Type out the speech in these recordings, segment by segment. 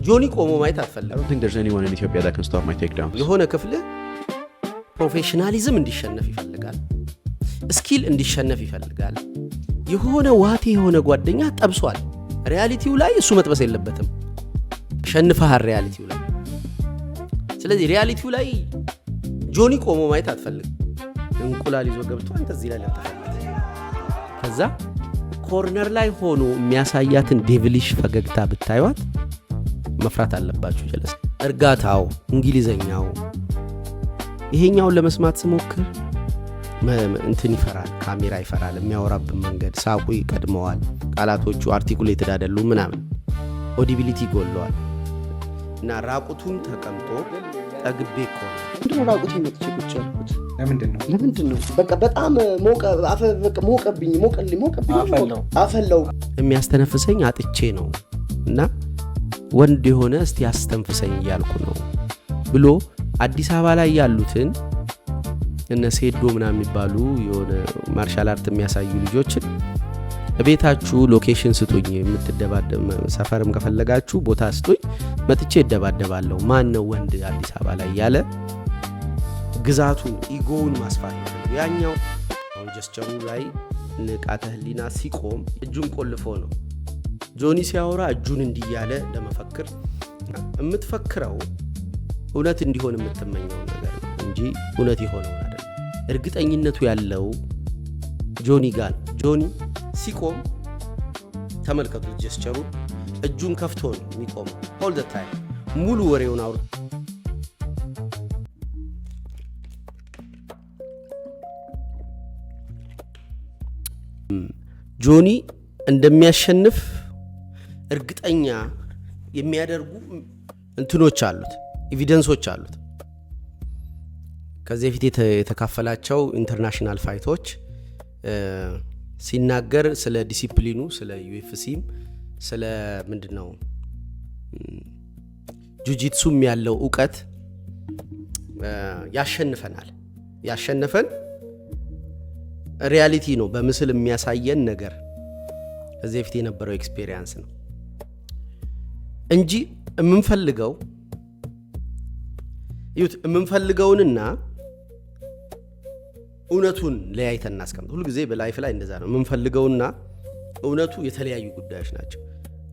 ጆኒ ቆሞ ማየት I አትፈልግም። don't think there's anyone in Ethiopia that can stop my takedowns. የሆነ ክፍልህ professionalism እንዲሸነፍ ይፈልጋል። Skill እንዲሸነፍ ይፈልጋል። የሆነ ዋቴ የሆነ ጓደኛ ጠብሷል። Reality ው ላይ እሱ መጥበስ የለበትም። ሸንፈሃል reality ው ላይ። ስለዚህ reality ው ላይ ጆኒ ቆሞ ማየት አትፈልግም። እንቁላል ይዞ ገብቶ አንተ እዚህ ላይ ለጠፈለት። ከዛ corner ላይ ሆኖ የሚያሳያትን devilish ፈገግታ ብታዩት መፍራት አለባችሁ። ጀለስ እርጋታው፣ እንግሊዘኛው ይሄኛውን ለመስማት ስሞክር እንትን ይፈራል፣ ካሜራ ይፈራል። የሚያወራብን መንገድ ሳቁ ይቀድመዋል። ቃላቶቹ articulated አይደሉም ምናምን፣ audibility ይጎለዋል። እና ራቁቱን ተቀምጦ ጠግቤ እኮ ነው። ምንድነው ራቁቴን መጥቼ ቁጭ ያልኩት? ለምንድን ነው? ለምንድን ነው? በቃ በጣም ሞቀ፣ በቃ ሞቀብኝ፣ ሞቀልኝ፣ ሞቀብኝ፣ አፈላው። አፈላው። የሚያስተነፍሰኝ አጥቼ ነው እና ወንድ የሆነ እስቲ አስተንፍሰኝ እያልኩ ነው ብሎ አዲስ አበባ ላይ ያሉትን እነ ሴዶ ምናምን የሚባሉ የሆነ martial art የሚያሳዩ ልጆችን ቤታችሁ location ስጡኝ፣ የምትደባደብ ሰፈርም ከፈለጋችሁ ቦታ ስጡኝ፣ መጥቼ እደባደባለሁ። ማን ነው ወንድ አዲስ አበባ ላይ ያለ ግዛቱን ego ውን ማስፋት ነው። ያኛው አሁን gesture ኡ ላይ ንቃተ ህሊና ሲቆም እጁን ቆልፎ ነው። ጆኒ ሲያወራ እጁን እንዲያለ ለመፈክር የምትፈክረው እውነት እንዲሆን የምትመኘውን ነገር ነው እንጂ እውነት የሆነውን አይደለም። እርግጠኝነቱ ያለው ጆኒ ጋር ነው። ጆኒ ሲቆም ተመልከቱት፣ gesture ኡ እጁን ከፍቶ ነው የሚቆመው። All the time ሙሉ ወሬውን አውርቶ ጆኒ እንደሚያሸንፍ እርግጠኛ የሚያደርጉ እንትኖች አሉት፣ evidence ኦች አሉት። ከዚህ በፊት የተካፈላቸው international fight ኦች ሲናገር ስለ ዲሲፕሊኑ፣ ስለ UFC ም፣ ስለ ምንድነው ጁጂትሱም ያለው እውቀት ያሸንፈናል። ያሸነፈን reality ነው፣ በምስል የሚያሳየን ነገር ከዚህ በፊት የነበረው experience ነው እንጂ የምንፈልገው እዩት፣ የምንፈልገውንና እውነቱን ለያይተን እናስቀምጥ። ሁሉ ጊዜ በ life ላይ እንደዛ ነው። የምንፈልገውና እውነቱ የተለያዩ ጉዳዮች ናቸው።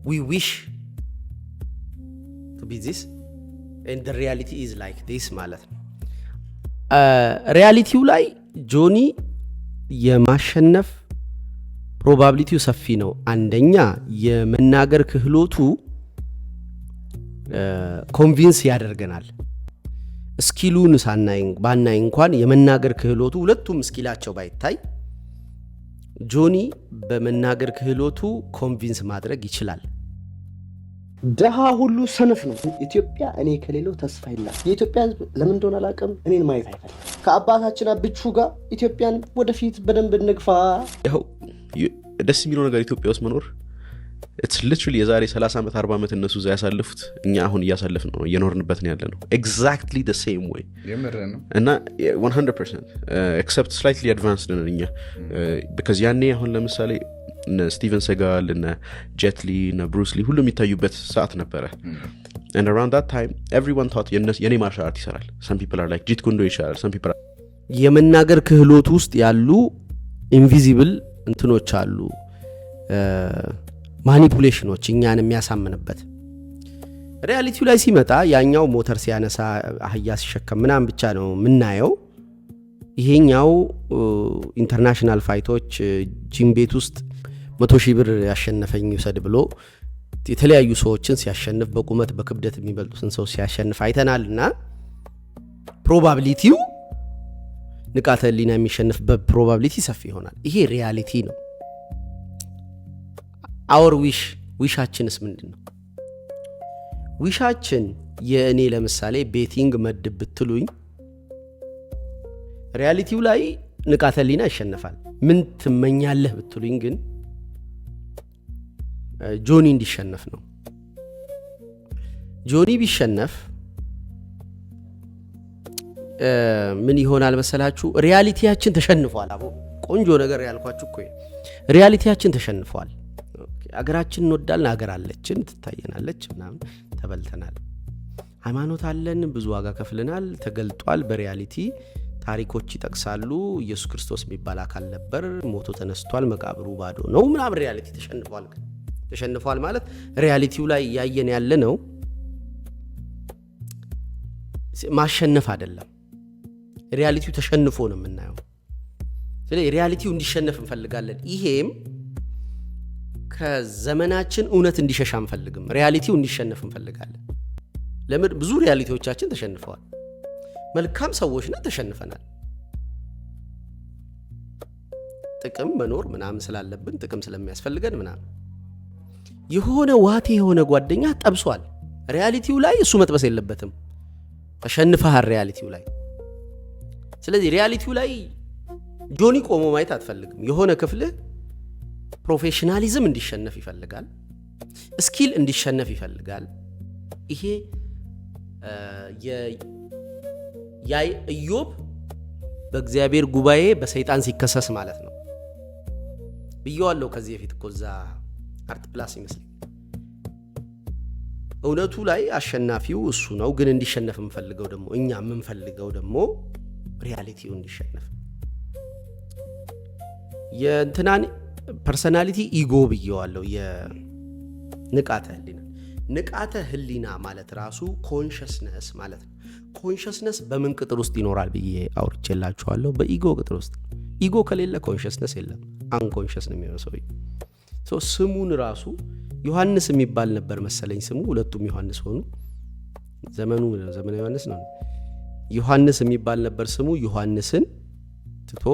We wish to be this and the reality is like this ማለት ነው። Reality ው ላይ ጆኒ የማሸነፍ probability ው ሰፊ ነው። አንደኛ የመናገር ክህሎቱ convince ያደርገናል። Skill ኡን ባናይ እንኳን የመናገር ክህሎቱ ሁለቱም skill ኣቸው ባይታይ ጆኒ በመናገር ክህሎቱ convince ማድረግ ይችላል። ደሃ ሁሉ ሰነፍ ነው። ኢትዮጵያ እኔ ከሌለው ተስፋ የላት። የኢትዮጵያ ሕዝብ ለምን እንደሆነ አላውቅም፣ እኔን ማየት አይፈልግም። ከአባታችን አብቹ ጋር ኢትዮጵያን ወደፊት በደንብ እንግፋ። ያው ደስ የሚለው ነገር ኢትዮጵያ ውስጥ መኖር it's literally የዛሬ 30 ዓመት 40 ዓመት እነሱ እዛ ያሳለፉት እኛ አሁን እያሳለፍን ነው፣ እየኖርንበት ነው ያለ ነው። Exactly the same way. የምር ነው። እና 100% except slightly advanced ነን እኛ because ያኔ አሁን ለምሳሌ እነ ስቲቨን ሰጋል፣ እነ ጄት ሊ፣ እነ ብሩስ ሊ ሁሉ የሚታዩበት ሰዓት ነበረ። And around that time everyone thought የኔ martial art ይሰራል። Some people are like ጂት ኩንዶ ይሻላል፣ some people are የመናገር ክህሎት ውስጥ ያሉ invisible እንትኖች አሉ፣ manipulation ኦች እኛን የሚያሳምንበት። Reality ው ላይ ሲመጣ ያኛው ሞተር ሲያነሳ አህያ ሲሸከም ምናምን ብቻ ነው የምናየው። ይሄኛው international fight ኦች ጂም ቤት ውስጥ 100,000 ብር ያሸነፈኝ ይውሰድ ብሎ የተለያዩ ሰዎችን ሲያሸንፍ፣ በቁመት በክብደት የሚበልጡትን ሰው ሲያሸንፍ አይተናልና probability ው ንቃተ ህሊና የሚሸንፍበት probability ሰፊ ይሆናል። ይሄ reality ነው። Our wish፣ wish ኣችንስ ምንድን ነው? Wish ኣችን የእኔ ለምሳሌ betting መድብ ብትሉኝ reality ው ላይ ንቃተ ህሊና ይሸነፋል። ምን ትመኛለህ ብትሉኝ ግን ጆኒ እንዲሸነፍ ነው። ጆኒ ቢሸነፍ ምን ይሆናል መሰላችሁ? Reality ያችን ተሸንፏል። አቦ ቆንጆ ነገር ያልኳችሁ እኮ ይሄ። Reality ያችን ተሸንፏል። Okay፣ አገራችን እንወዳለን፣ አገር አለችን፣ ትታየናለች ምናምን። ተበልተናል። ሃይማኖት አለን፣ ብዙ ዋጋ ከፍለናል፣ ተገልጧል። በ reality ታሪኮች ይጠቅሳሉ። ኢየሱስ ክርስቶስ የሚባል አካል ነበር፣ ሞቶ ተነስቷል፣ መቃብሩ ባዶ ነው ምናምን። Reality ተሸንፏል። ግን ተሸንፏል ማለት reality ው ላይ እያየን ያለ ነው ማሸነፍ አይደለም። Reality ው ተሸንፎ ነው የምናየው። ስለዚህ reality ው እንዲሸነፍ እንፈልጋለን። ይሄም ከዘመናችን እውነት እንዲሸሽ አንፈልግም። Reality ው እንዲሸነፍ እንፈልጋለን። ለምን? ብዙ reality ዎቻችን ተሸንፈዋል። መልካም ሰዎች ነን፣ ተሸንፈናል። ጥቅም መኖር ምናምን ስላለብን፣ ጥቅም ስለሚያስፈልገን ምናምን የሆነ ዋቴ የሆነ ጓደኛ ጠብሷል። Reality ው ላይ እሱ መጥበስ የለበትም። ተሸንፈሃል reality ው ላይ። ስለዚህ reality ው ላይ ጆኒ ቆሞ ማየት አትፈልግም። የሆነ ክፍልህ professionalism እንዲሸነፍ ይፈልጋል። Skill እንዲሸነፍ ይፈልጋል። ይሄ ኢዮብ በእግዚአብሔር ጉባኤ በሰይጣን ሲከሰስ ማለት ነው ብየዋለሁ ከዚህ በፊት እኮ፣ እዛ አርት ፕላስ ይመስለኝ። እውነቱ ላይ አሸናፊው እሱ ነው። ግን እንዲሸነፍ የምንፈልገው ደግሞ፣ እኛ የምንፈልገው ደግሞ reality ው እንዲሸነፍ፣ የእንትናን personality ego ብየዋለሁ። የንቃተ ህሊና፣ ንቃተ ህሊና ማለት ራሱ consciousness ማለት ነው። Consciousness በምን ቅጥር ውስጥ ይኖራል ብዬ አውርቼላችኋለሁ። በ ego ቅጥር ውስጥ። Ego ከሌለ consciousness የለም። Unconscious ነው የሚሆነው ሰውዬው። ስሙን ራሱ ዮሐንስ የሚባል ነበር መሰለኝ ስሙ። ሁለቱም ዮሐንስ ሆኑ። ዘመኑ ዘመነ ዮሐንስ ነው። ዮሐንስ የሚባል ነበር ስሙ። ዮሐንስን ትቶ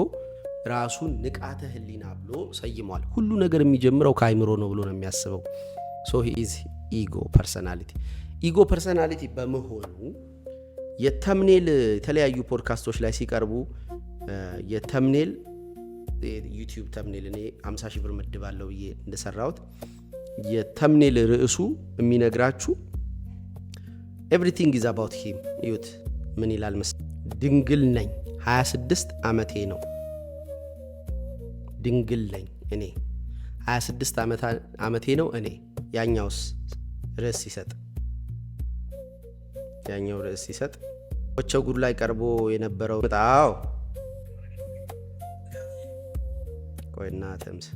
ራሱን ንቃተ ህሊና ብሎ ሰይሟል። ሁሉ ነገር የሚጀምረው ከአይምሮ ነው ብሎ ነው የሚያስበው። So he is ego personality። Ego personality በመሆኑ የ thumbnail፣ የተለያዩ ፖድካስቶች ላይ ሲቀርቡ የ thumbnail፣ YouTube thumbnail እኔ 50 ሺህ ብር መድባለሁ ብዬ እንደሰራሁት የ thumbnail ርዕሱ የሚነግራችሁ everything is about him። እዩት ምን ይላል መስ ድንግል ነኝ፣ 26 ዓመቴ ነው። ድንግል ነኝ እኔ፣ 26 ዓመቴ ነው እኔ። ያኛውስ ርዕስ ሲሰጥ፣ ያኛው ርዕስ ሲሰጥ ወቸው ጉድ ላይ ቀርቦ የነበረው ጣው ቆይና ተምስ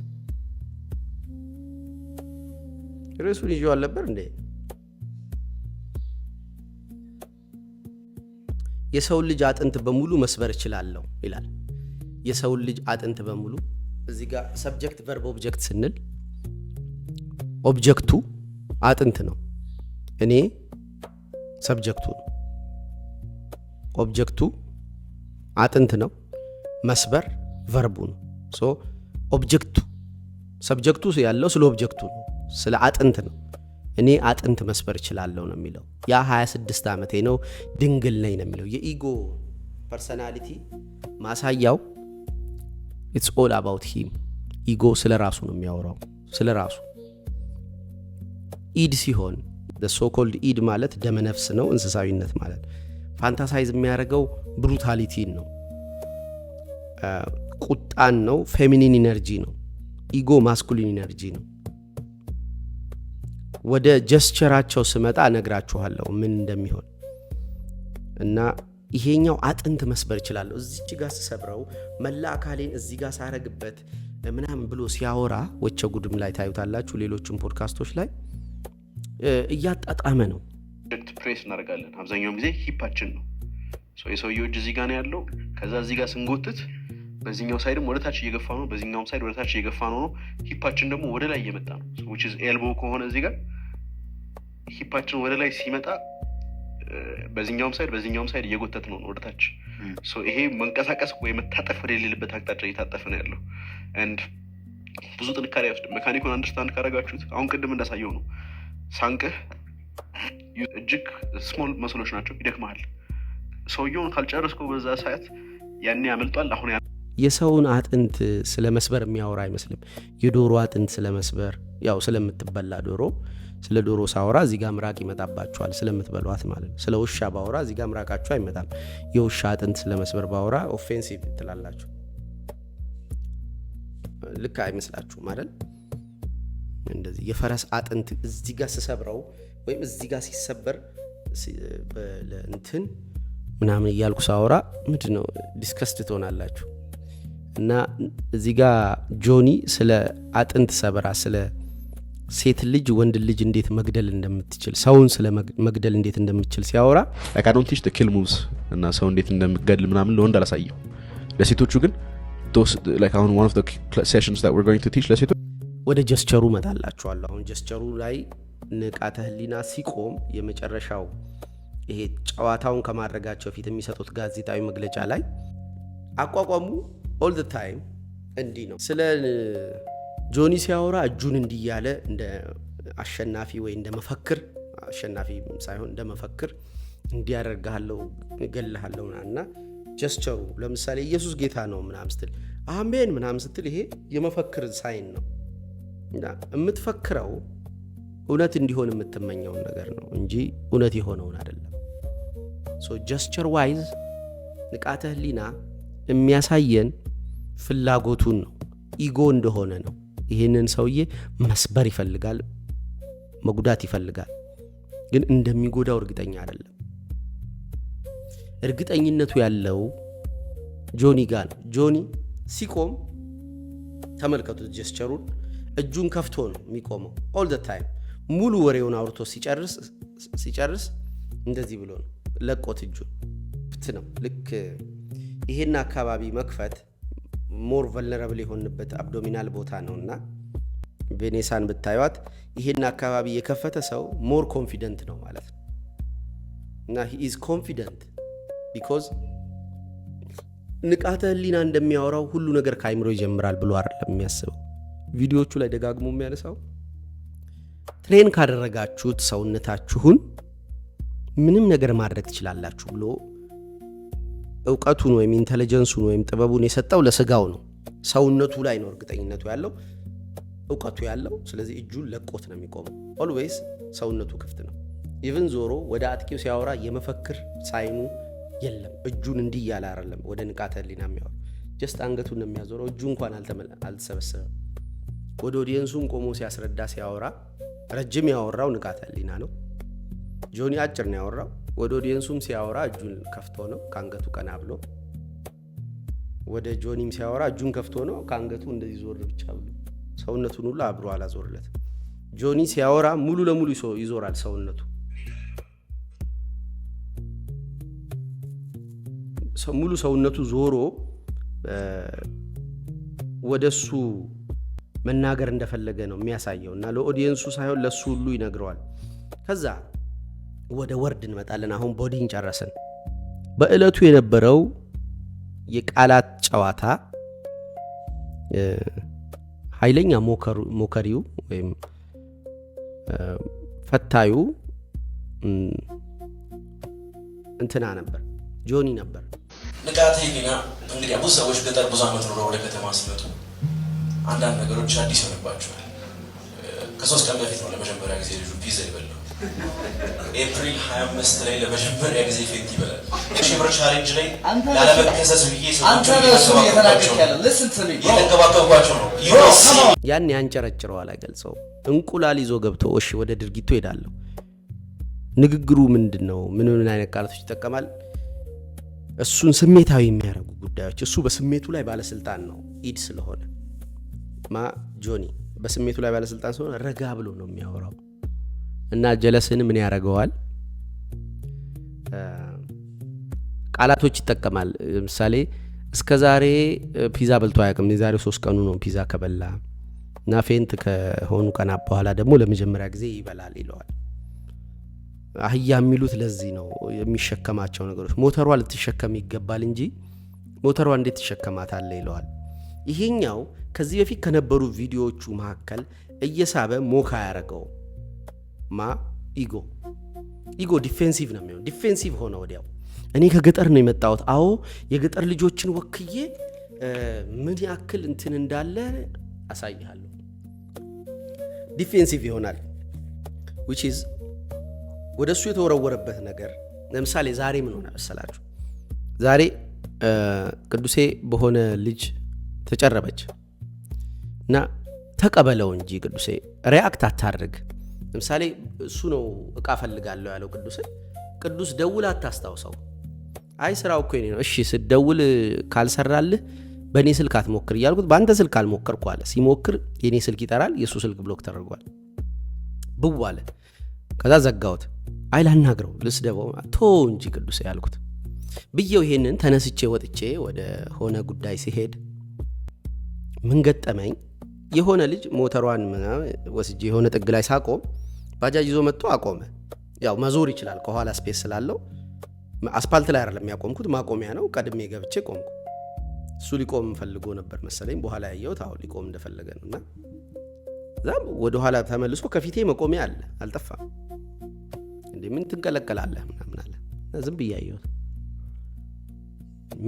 ርዕሱን ይዤው አልነበር እንዴ? የሰውን ልጅ አጥንት በሙሉ መስበር እችላለሁ ይላል። የሰውን ልጅ አጥንት በሙሉ፣ እዚህ ጋር subject verb object ስንል object ኡ አጥንት ነው። እኔ subject ኡ ነው። Object ኡ አጥንት ነው። መስበር verb ኡ ነው። So object ኡ፣ subject ኡ ያለው ስለ object ኡ ነው፣ ስለ አጥንት ነው። እኔ አጥንት መስበር እችላለሁ ነው የሚለው። ያ 26 ዓመቴ ነው፣ ድንግል ነኝ ነው የሚለው። የ ego personality ማሳያው it's all about him። Ego ስለ ራሱ ነው የሚያወራው፣ ስለ ራሱ። Id ሲሆን፣ so called id ማለት ደመነፍስ ነው፣ እንስሳዊነት ማለት፣ fantasize የሚያደርገው brutality ን ነው፣ ቁጣን ነው፣ feminine energy ነው። Ego masculine energy ነው። ወደ gesture ኣቸው ስመጣ እነግራችኋለሁ ምን እንደሚሆን። እና ይሄኛው አጥንት መስበር እችላለሁ፣ እዚች ጋር ስሰብረው መላ አካሌን እዚህ ጋር ሳረግበት ምናምን ብሎ ሲያወራ ወቸ ጉድም ላይ ታዩታላችሁ። ሌሎችም ፖድካስቶች ላይ እያጣጣመ ነው። ፕሬስ እናደርጋለን። አብዛኛውን ጊዜ hip ኣችን ነው። የሰውየው እጅ እዚህ ጋር ነው ያለው። ከዛ እዚህ ጋር ስንጎትት በዚህኛው side ም ወደ ታች እየገፋ ነው፣ በዚህኛውም side ወደ ታች እየገፋ ነው። Hip ኣችን ደግሞ ወደ ላይ እየመጣ ነው። Which is elbow ከሆነ እዚህ ጋር hip ኣችን ወደ ላይ ሲመጣ በዚህኛውም side በዚህኛውም side እየጎተት ነው ወደ ታች። ይሄ መንቀሳቀስ ወይ መታጠፍ ወደሌለበት አቅጣጫ እየታጠፈ ነው ያለው። And ብዙ ጥንካሬ አይወስድም። Mechanic ኡን understand ካደረጋችሁት አሁን ቅድም እንዳሳየው ነው። ሳንቅህ እጅግ small muscle ኦች ናቸው፣ ይደክመሃል። ሰውየውን ካልጨረስከው በዛ ሰዓት ያኔ ያመልጧል። አሁን የሰውን አጥንት ስለ መስበር የሚያወራ አይመስልም። የዶሮ አጥንት ስለ መስበር፣ ያው ስለምትበላ ዶሮ፣ ስለ ዶሮ ሳወራ እዚህ ጋር ምራቅ ይመጣባችኋል፣ ስለምትበሏት ማለት ነው። ስለ ውሻ ባወራ እዚህ ጋር ምራቃችሁ አይመጣም። የውሻ አጥንት ስለ መስበር ባወራ offensive ትላላችሁ። ልክ አይመስላችሁም አይደል? እንደዚህ የፈረስ አጥንት እዚህ ጋር ስሰብረው ወይም እዚህ ጋር ሲሰበር እንትን ምናምን እያልኩ ሳወራ ምንድን ነው disgust ትሆናላችሁ። እና እዚህ ጋር ጆኒ ስለ አጥንት ሰበራ፣ ስለ ሴት ልጅ ወንድ ልጅ እንዴት መግደል እንደምትችል፣ ሰውን ስለ መግደል እንዴት እንደምትችል ሲያወራ፣ Like, I don't teach the kill moves እና ሰው እንዴት እንደምገድል ምናምን ለወንድ አላሳየው። ለሴቶቹ ግን those, like አሁን one of the sessions that we're going to teach ለሴቶች ወደ gesture ኡ መጣላችኋለሁ። አሁን gesture ኡ ላይ ንቃተ ህሊና ሲቆም የመጨረሻው ይሄ ጨዋታውን ከማድረጋቸው ፊት የሚሰጡት ጋዜጣዊ መግለጫ ላይ አቋቋሙ all the time እንዲህ ነው። ስለ ጆኒ ሲያወራ እጁን እንዲህ እያለ እንደ አሸናፊ ወይ እንደ መፈክር፣ አሸናፊ ሳይሆን እንደ መፈክር፣ እንዲያደርግሃለሁ፣ እገልሃለሁ እና gesture ኡ ለምሳሌ ኢየሱስ ጌታ ነው ምናምን ስትል፣ አሜን ምናምን ስትል ይሄ የመፈክር sign ነው። እና የምትፈክረው እውነት እንዲሆን የምትመኘውን ነገር ነው እንጂ እውነት የሆነውን አይደለም። So gesture wise ንቃተ ህሊና የሚያሳየን ፍላጎቱን ነው፣ ego እንደሆነ ነው። ይህንን ሰውዬ መስበር ይፈልጋል፣ መጉዳት ይፈልጋል፣ ግን እንደሚጎዳው እርግጠኛ አይደለም። እርግጠኝነቱ ያለው ጆኒ ጋ ነው። ጆኒ ሲቆም ተመልከቱት gesture ኡን፣ እጁን ከፍቶ ነው የሚቆመው all the time። ሙሉ ወሬውን አውርቶ ሲጨርስ እንደዚህ ብሎ ነው ለቆት፣ እጁን ክፍት ነው። ልክ ይሄን አካባቢ መክፈት more vulnerable የሆንበት abdominal ቦታ ነው እና ቬኔሳን ብታዩት ይሄን አካባቢ የከፈተ ሰው more confident ነው ማለት ነው። እና he is confident because ንቃተ ህሊና እንደሚያወራው ሁሉ ነገር ከአይምሮ ይጀምራል ብሎ አይደለም የሚያስበው። ቪዲዮዎቹ ላይ ደጋግሞ የሚያነሳው train ካደረጋችሁት ሰውነታችሁን ምንም ነገር ማድረግ ትችላላችሁ ብሎ እውቀቱን ወይም intelligence ኡን ወይም ጥበቡን የሰጠው ለስጋው ነው። ሰውነቱ ላይ ነው እርግጠኝነቱ ያለው፣ እውቀቱ ያለው። ስለዚህ እጁን ለቆት ነው የሚቆመው። Always ሰውነቱ ክፍት ነው። Even ዞሮ ወደ አጥቂው ሲያወራ የመፈክር sign ኡ የለም። እጁን እንዲህ እያለ አይደለም ወደ ንቃተ ህሊና የሚያወራው። Just አንገቱን ነው የሚያዞረው። እጁ እንኳን አልተሰበሰበም። ወደ audience ኡም ቆሞ ሲያስረዳ፣ ሲያወራ ረጅም ያወራው ንቃተ ህሊና ነው። ጆኒ አጭር ነው ያወራው። ወደ audience ኡም ሲያወራ እጁን ከፍቶ ነው ከአንገቱ ቀና ብሎ። ወደ ጆኒም ሲያወራ እጁን ከፍቶ ነው፣ ከአንገቱ እንደዚህ ዞር ብቻ ብሎ፣ ሰውነቱን ሁሉ አብሮ አላዞርለትም። ጆኒ ሲያወራ ሙሉ ለሙሉ ይዞራል ሰውነቱ። ሙሉ ሰውነቱ ዞሮ ወደ እሱ መናገር እንደፈለገ ነው የሚያሳየው እና ለ audience ኡ ሳይሆን ለእሱ ሁሉ ይነግረዋል። ከዛ ወደ word እንመጣለን። አሁን body ን ጨረስን። በዕለቱ የነበረው የቃላት ጨዋታ ኃይለኛ mockery ው ወይም ፈታዩ እንትና ነበር፣ ጆኒ ነበር። ንቃተ ህሊና እንግዲህ ብዙ ሰዎች ገጠር ብዙ ዓመት ኖረው ወደ ከተማ ሲመጡ አንዳንድ ነገሮች አዲስ ይሆንባቸዋል። ከ3 ቀን በፊት ነው ለመጀመሪያ ጊዜ ልጁ ፒዛ የበላው። ኤፕሪል 25 ላይ ለመጀመሪያ ጊዜ faint ይበላል። 1000 ብር challenge ላይ ላለመከሰስ ብዬ አንተ ነህ እሱን እየተናገርክ ያለው። Listen to me, bro. እየተንከባከብኳቸው ነው። Bro, come on. ያን ያንጨረጭረዋል፣ አይገልጸውም። እንቁላል ይዞ ገብቶ እሺ፣ ወደ ድርጊቱ ሄዳለሁ። ንግግሩ ምንድን ነው? ምን ምን አይነት ቃላቶች ይጠቀማል? እሱን ስሜታዊ የሚያደርጉ ጉዳዮች፣ እሱ በስሜቱ ላይ ባለስልጣን ነው። Id ስለሆነ ማ ጆኒ በስሜቱ ላይ ባለስልጣን ስለሆነ ረጋ ብሎ ነው የሚያወራው እና ጀለስን ምን ያደርገዋል? ቃላቶች ይጠቀማል። ለምሳሌ እስከ ዛሬ ፒዛ በልቶ አያውቅም። የዛሬው 3 ቀኑ ነው ፒዛ ከበላ እና faint ከሆኑ ቀናት በኋላ ደግሞ ለመጀመሪያ ጊዜ ይበላል ይለዋል። አህያ የሚሉት ለዚህ ነው። የሚሸከማቸው ነገሮች ሞተሯ ልትሸከም ይገባል እንጂ ሞተሯ እንዴት ትሸከማታለህ ይለዋል። ይሄኛው ከዚህ በፊት ከነበሩ ቪዲዮዎቹ መካከል እየሳበ mock ያደረገው ማ ego defensive ነው የሚሆን። Defensive ሆነ ወዲያው። እኔ ከገጠር ነው የመጣሁት። አዎ፣ የገጠር ልጆችን ወክዬ ምን ያክል እንትን እንዳለ አሳይሃለሁ። Defensive ይሆናል፣ which is ወደ እሱ የተወረወረበት ነገር። ለምሳሌ ዛሬ ምን ሆነ መሰላችሁ? ዛሬ ቅዱሴ በሆነ ልጅ ተጨረበች እና ተቀበለው እንጂ ቅዱሴ react አታድርግ። ለምሳሌ እሱ ነው እቃ ፈልጋለሁ ያለው ቅዱስን። ቅዱስ ደውል አታስታውሰው። አይ ስራው እኮ የኔ ነው። እሺ ስደውል ካልሰራልህ በእኔ ስልክ አትሞክር እያልኩት በአንተ ስልክ አልሞከርኩ አለ። ሲሞክር የኔ ስልክ ይጠራል፣ የእሱ ስልክ block ተደርጓል። ብው አለ። ከዛ ዘጋሁት። አይ ላናግረው፣ ልስደበው፣ ቶ እንጂ ቅዱስ ያልኩት ብዬው ይሄንን ተነስቼ ወጥቼ ወደ ሆነ ጉዳይ ሲሄድ ምን ገጠመኝ? የሆነ ልጅ ሞተሯን ምናምን ወስጄ የሆነ ጥግ ላይ ሳቆም ባጃጅ ይዞ መጥቶ አቆመ። ያው መዞር ይችላል፣ ከኋላ space ስላለው። አስፓልት ላይ አይደለም ያቆምኩት፣ ማቆሚያ ነው። ቀድሜ ገብቼ ቆምኩ። እሱ ሊቆም ፈልጎ ነበር መሰለኝ። በኋላ ያየሁት አሁን ሊቆም እንደፈለገ ነው። እና እዛም ወደኋላ ተመልሶ ከፊቴ መቆሚያ አለ፣ አልጠፋም። እንዴ ምን ትንቀለቀላለህ ምናምን አለ። እና ዝም ብዬ አየሁት።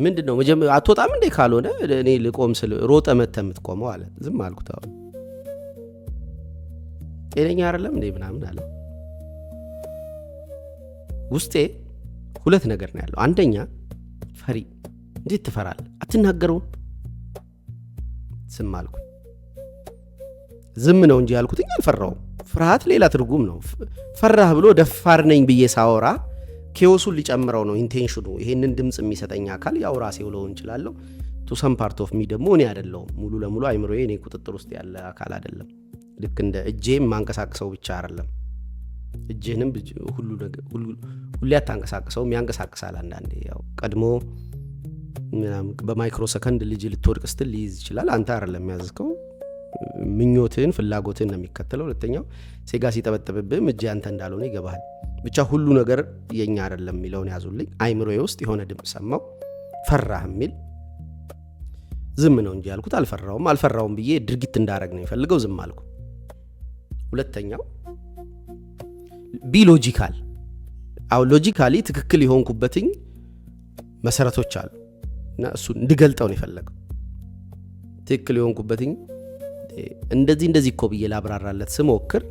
ምንድን ነው መጀመሪያ አትወጣም እንዴ? ካልሆነ እኔ ልቆም ስል ሮጠ መተህ የምትቆመው አለ። ዝም አልኩት። አሁን ጤነኛ አይደለም እንዴ ምናምን አለ። ውስጤ ሁለት ነገር ነው ያለው። አንደኛ ፈሪ፣ እንዴት ትፈራለህ? አትናገረውም? ዝም አልኩኝ። ዝም ነው እንጂ ያልኩትኝ አልፈራውም። ፍርሃት ሌላ ትርጉም ነው። ፈራህ ብሎ ደፋር ነኝ ብዬ ሳወራ chaos ኡን ሊጨምረው ነው intention ኑ። ይሄንን ድምፅ የሚሰጠኝ አካል ያው ራሴው ልሆን እችላለሁ። To some part of me ደግሞ እኔ አይደለሁም። ሙሉ ለሙሉ አይምሮዬ እኔ ቁጥጥር ውስጥ ያለ አካል አይደለም። ልክ እንደ እጄ የማንቀሳቅሰው ብቻ አይደለም። እጅህንም ሁሉ ነገር ሁሌ አታንቀሳቅሰውም፣ ያንቀሳቅሳል። አንዳንዴ ያው ቀድሞ ምናምን በማይክሮ ሰከንድ ልጅ ልትወድቅ ስትል ሊይዝ ይችላል። አንተ አይደለም ያዘዝከው፣ ምኞትህን ፍላጎትህን ነው የሚከተለው። ሁለተኛው ሴጋ ሲጠበጥብብህም እጅ ያንተ እንዳልሆነ ይገባሃል። ብቻ ሁሉ ነገር የኛ አይደለም የሚለውን ያዙልኝ። አይምሮዬ ውስጥ የሆነ ድምፅ ሰማው፣ ፈራህ የሚል። ዝም ነው እንጂ ያልኩት አልፈራውም። አልፈራውም ብዬ ድርጊት እንዳረግ ነው የፈልገው። ዝም አልኩ። ሁለተኛው be logical። አሁን logically ትክክል የሆንኩበትኝ መሰረቶች አሉ እና እሱ እንድገልጠው ነው የፈለገው። ትክክል የሆንኩበትኝ እንደዚህ እንደዚህ እኮ ብዬ ላብራራለት ስሞክር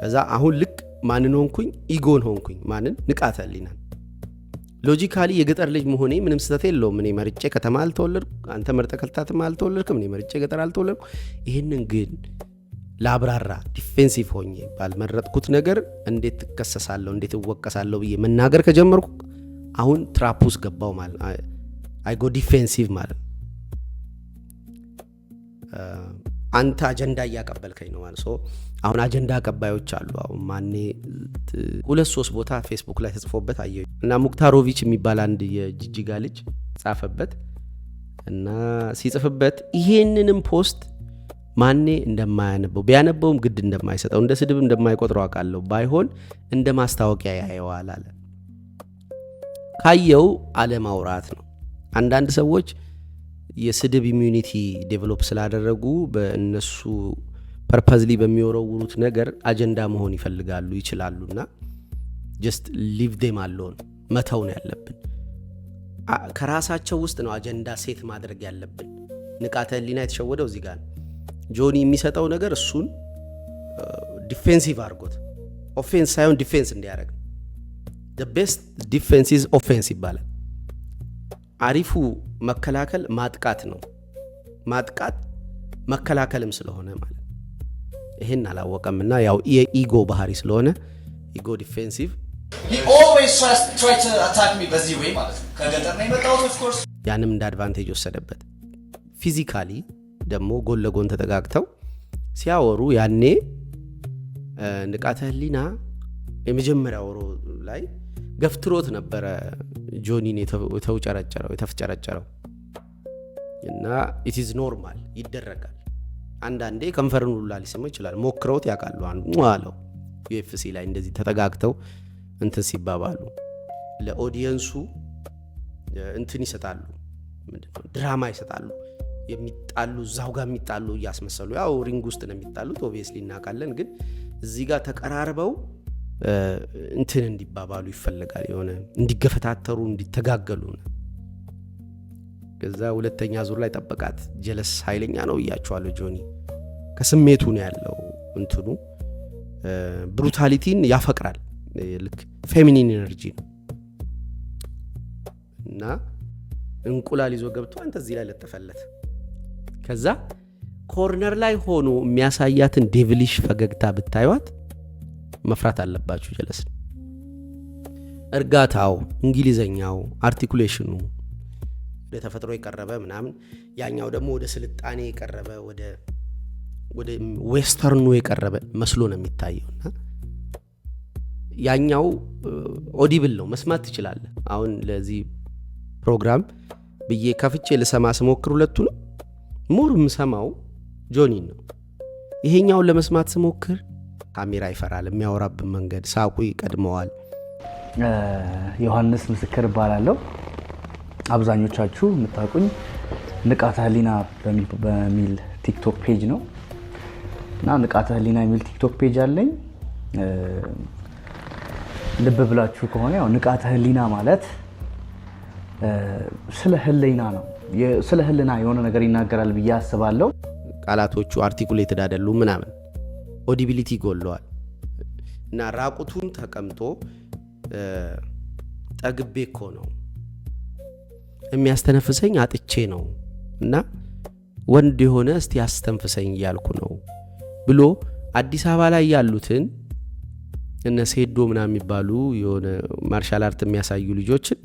ከዛ አሁን ልክ ማንን ሆንኩኝ? Ego ን ሆንኩኝ። ማንን? ንቃተ ህሊናን። Logically የገጠር ልጅ መሆኔ ምንም ስህተት የለውም። እኔ መርጬ ከተማ አልተወለድኩ፣ አንተ መርጠህ ከተማ አልተወለድክም፣ እኔ መርጬ ገጠር አልተወለድኩ። ይህንን ግን ላብራራ defensive ሆኜ ባልመረጥኩት ነገር እንዴት ትከሰሳለሁ፣ እንዴት እወቀሳለሁ ብዬ መናገር ከጀመርኩ አሁን trap ውስጥ ገባው ማለት፣ I go defensive ማለት ነው። አንተ አጀንዳ እያቀበልከኝ ነው ማለት። አሁን አጀንዳ አቀባዮች አሉ። አሁን ማኔ ሁለት ሶስት ቦታ ፌስቡክ ላይ ተጽፎበት አየሁ እና ሙክታሮቪች የሚባል አንድ የጅጅጋ ልጅ ጻፈበት እና ሲጽፍበት ይሄንንም post ማኔ እንደማያነበው፣ ቢያነበውም ግድ እንደማይሰጠው፣ እንደ ስድብ እንደማይቆጥረው አውቃለሁ። ባይሆን እንደ ማስታወቂያ ያየዋል አለ። ካየው አለማውራት ነው። አንዳንድ ሰዎች የስድብ immunity develop ስላደረጉ በእነሱ purposely በሚወረውሩት ነገር አጀንዳ መሆን ይፈልጋሉ ይችላሉና just leave them alone፣ መተው ነው ያለብን። ከራሳቸው ውስጥ ነው አጀንዳ set ማድረግ ያለብን። ንቃተ ህሊና የተሸወደው እዚህ ጋር ነው። ጆኒ የሚሰጠው ነገር እሱን defensive አድርጎት offense ሳይሆን defense እንዲያደርግ። Best defense is offense ይባላል። አሪፉ መከላከል ማጥቃት ነው። ማጥቃት መከላከልም ስለሆነ ማለት ይሄን አላወቀምና ያው የ ego ባህሪ ስለሆነ ego defensive። He always tries try to attack me በዚህ way ማለት ነው። ከገጠር ነው የመጣሁት of course። ያንም እንደ advantage ወሰደበት። Physically ደግሞ ጎን ለጎን ተጠጋግተው ሲያወሩ ያኔ ንቃተ ህሊና የመጀመሪያው round ላይ ገፍትሮት ነበረ ጆኒን የተውጨረጨረው፣ የተፍጨረጨረው እና it's normal፣ ይደረጋል። አንዳንዴ ከንፈርን ሁላ ሊስመው ይችላል። ሞክረውት ያውቃሉ። አንዱ አለው UFC ላይ እንደዚህ ተጠጋግተው እንትን ሲባባሉ ለ audience ኡ እንትን ይሰጣሉ፣ ምንድነው፣ ድራማ ይሰጣሉ። የሚጣሉ እዛው ጋር የሚጣሉ እያስመሰሉ፣ ያው ring ውስጥ ነው የሚጣሉት obviously እናውቃለን። ግን እዚህ ጋር ተቀራርበው እንትን እንዲባባሉ ይፈለጋል፣ የሆነ እንዲገፈታተሩ፣ እንዲተጋገሉ። ከዛ ሁለተኛ ዙር ላይ ጠበቃት። ጀለስ ኃይለኛ ነው እያቸዋለሁ። ጆኒ ከስሜቱ ነው ያለው፣ እንትኑ brutality ን ያፈቅራል። ልክ feminine energy ነው እና እንቁላል ይዞ ገብቶ አንተ እዚህ ላይ ለጠፈለት። ከዛ Corner ላይ ሆኖ የሚያሳያትን devilish ፈገግታ ብታዩት መፍራት አለባችሁ ጀለስን። እርጋታው፣ እንግሊዘኛው፣ articulation ኑ ወደ ተፈጥሮ የቀረበ ምናምን፣ ያኛው ደግሞ ወደ ስልጣኔ የቀረበ፣ ወደ western ኑ የቀረበ መስሎ ነው የሚታየው። እና ያኛው audible ነው፣ መስማት ትችላለህ። አሁን ለዚህ ፕሮግራም ብዬ ከፍቼ ልሰማ ስሞክር ሁለቱንም more የምሰማው ጆኒን ነው። ይሄኛውን ለመስማት ስሞክር ካሜራ ይፈራል፣ የሚያወራብን መንገድ፣ ሳቁ ይቀድመዋል። ዮሐንስ ምስክር እባላለሁ። አብዛኞቻችሁ የምታውቁኝ ንቃተ ህሊና በሚል ቲክቶክ page ነው እና ንቃተ ህሊና የሚል ቲክቶክ page አለኝ። ልብ ብላችሁ ከሆነ ያው ንቃተ ህሊና ማለት ስለ ህሊና ነው። ስለ ህሊና የሆነ ነገር ይናገራል ብዬ አስባለሁ። ቃላቶቹ articulated አይደሉም ምናምን፣ audibility ይጎለዋል። እና ራቁቱን ተቀምጦ ጠግቤ እኮ ነው፣ የሚያስተነፍሰኝ አጥቼ ነው እና ወንድ የሆነ እስቲ ያስተንፍሰኝ እያልኩ ነው ብሎ አዲስ አበባ ላይ ያሉትን እነ ሴዶ ምናምን የሚባሉ የሆነ martial art የሚያሳዩ ልጆችን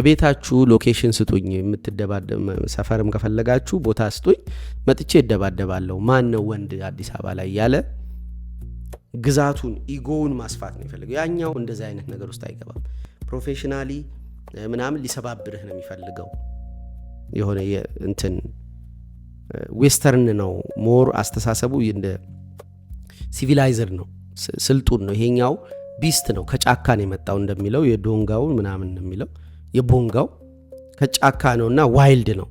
እቤታችሁ location ስጡኝ፣ የምትደባደብ ሰፈርም ከፈለጋችሁ ቦታ ስጡኝ፣ መጥቼ እደባደባለሁ፣ ማን ነው ወንድ አዲስ አበባ ላይ ያለ ግዛቱን ego ውን ማስፋት ነው የሚፈልገው። ያኛው እንደዚህ አይነት ነገር ውስጥ አይገባም። Professionally ምናምን ሊሰባብርህ ነው የሚፈልገው። የሆነ እንትን western ነው more አስተሳሰቡ፣ እንደ civilized ነው፣ ስልጡን ነው። ይሄኛው beast ነው፣ ከጫካ ነው የመጣው እንደሚለው የዶንጋው ምናምን ነው የሚለው፣ የቦንጋው ከጫካ ነውና wild ነው።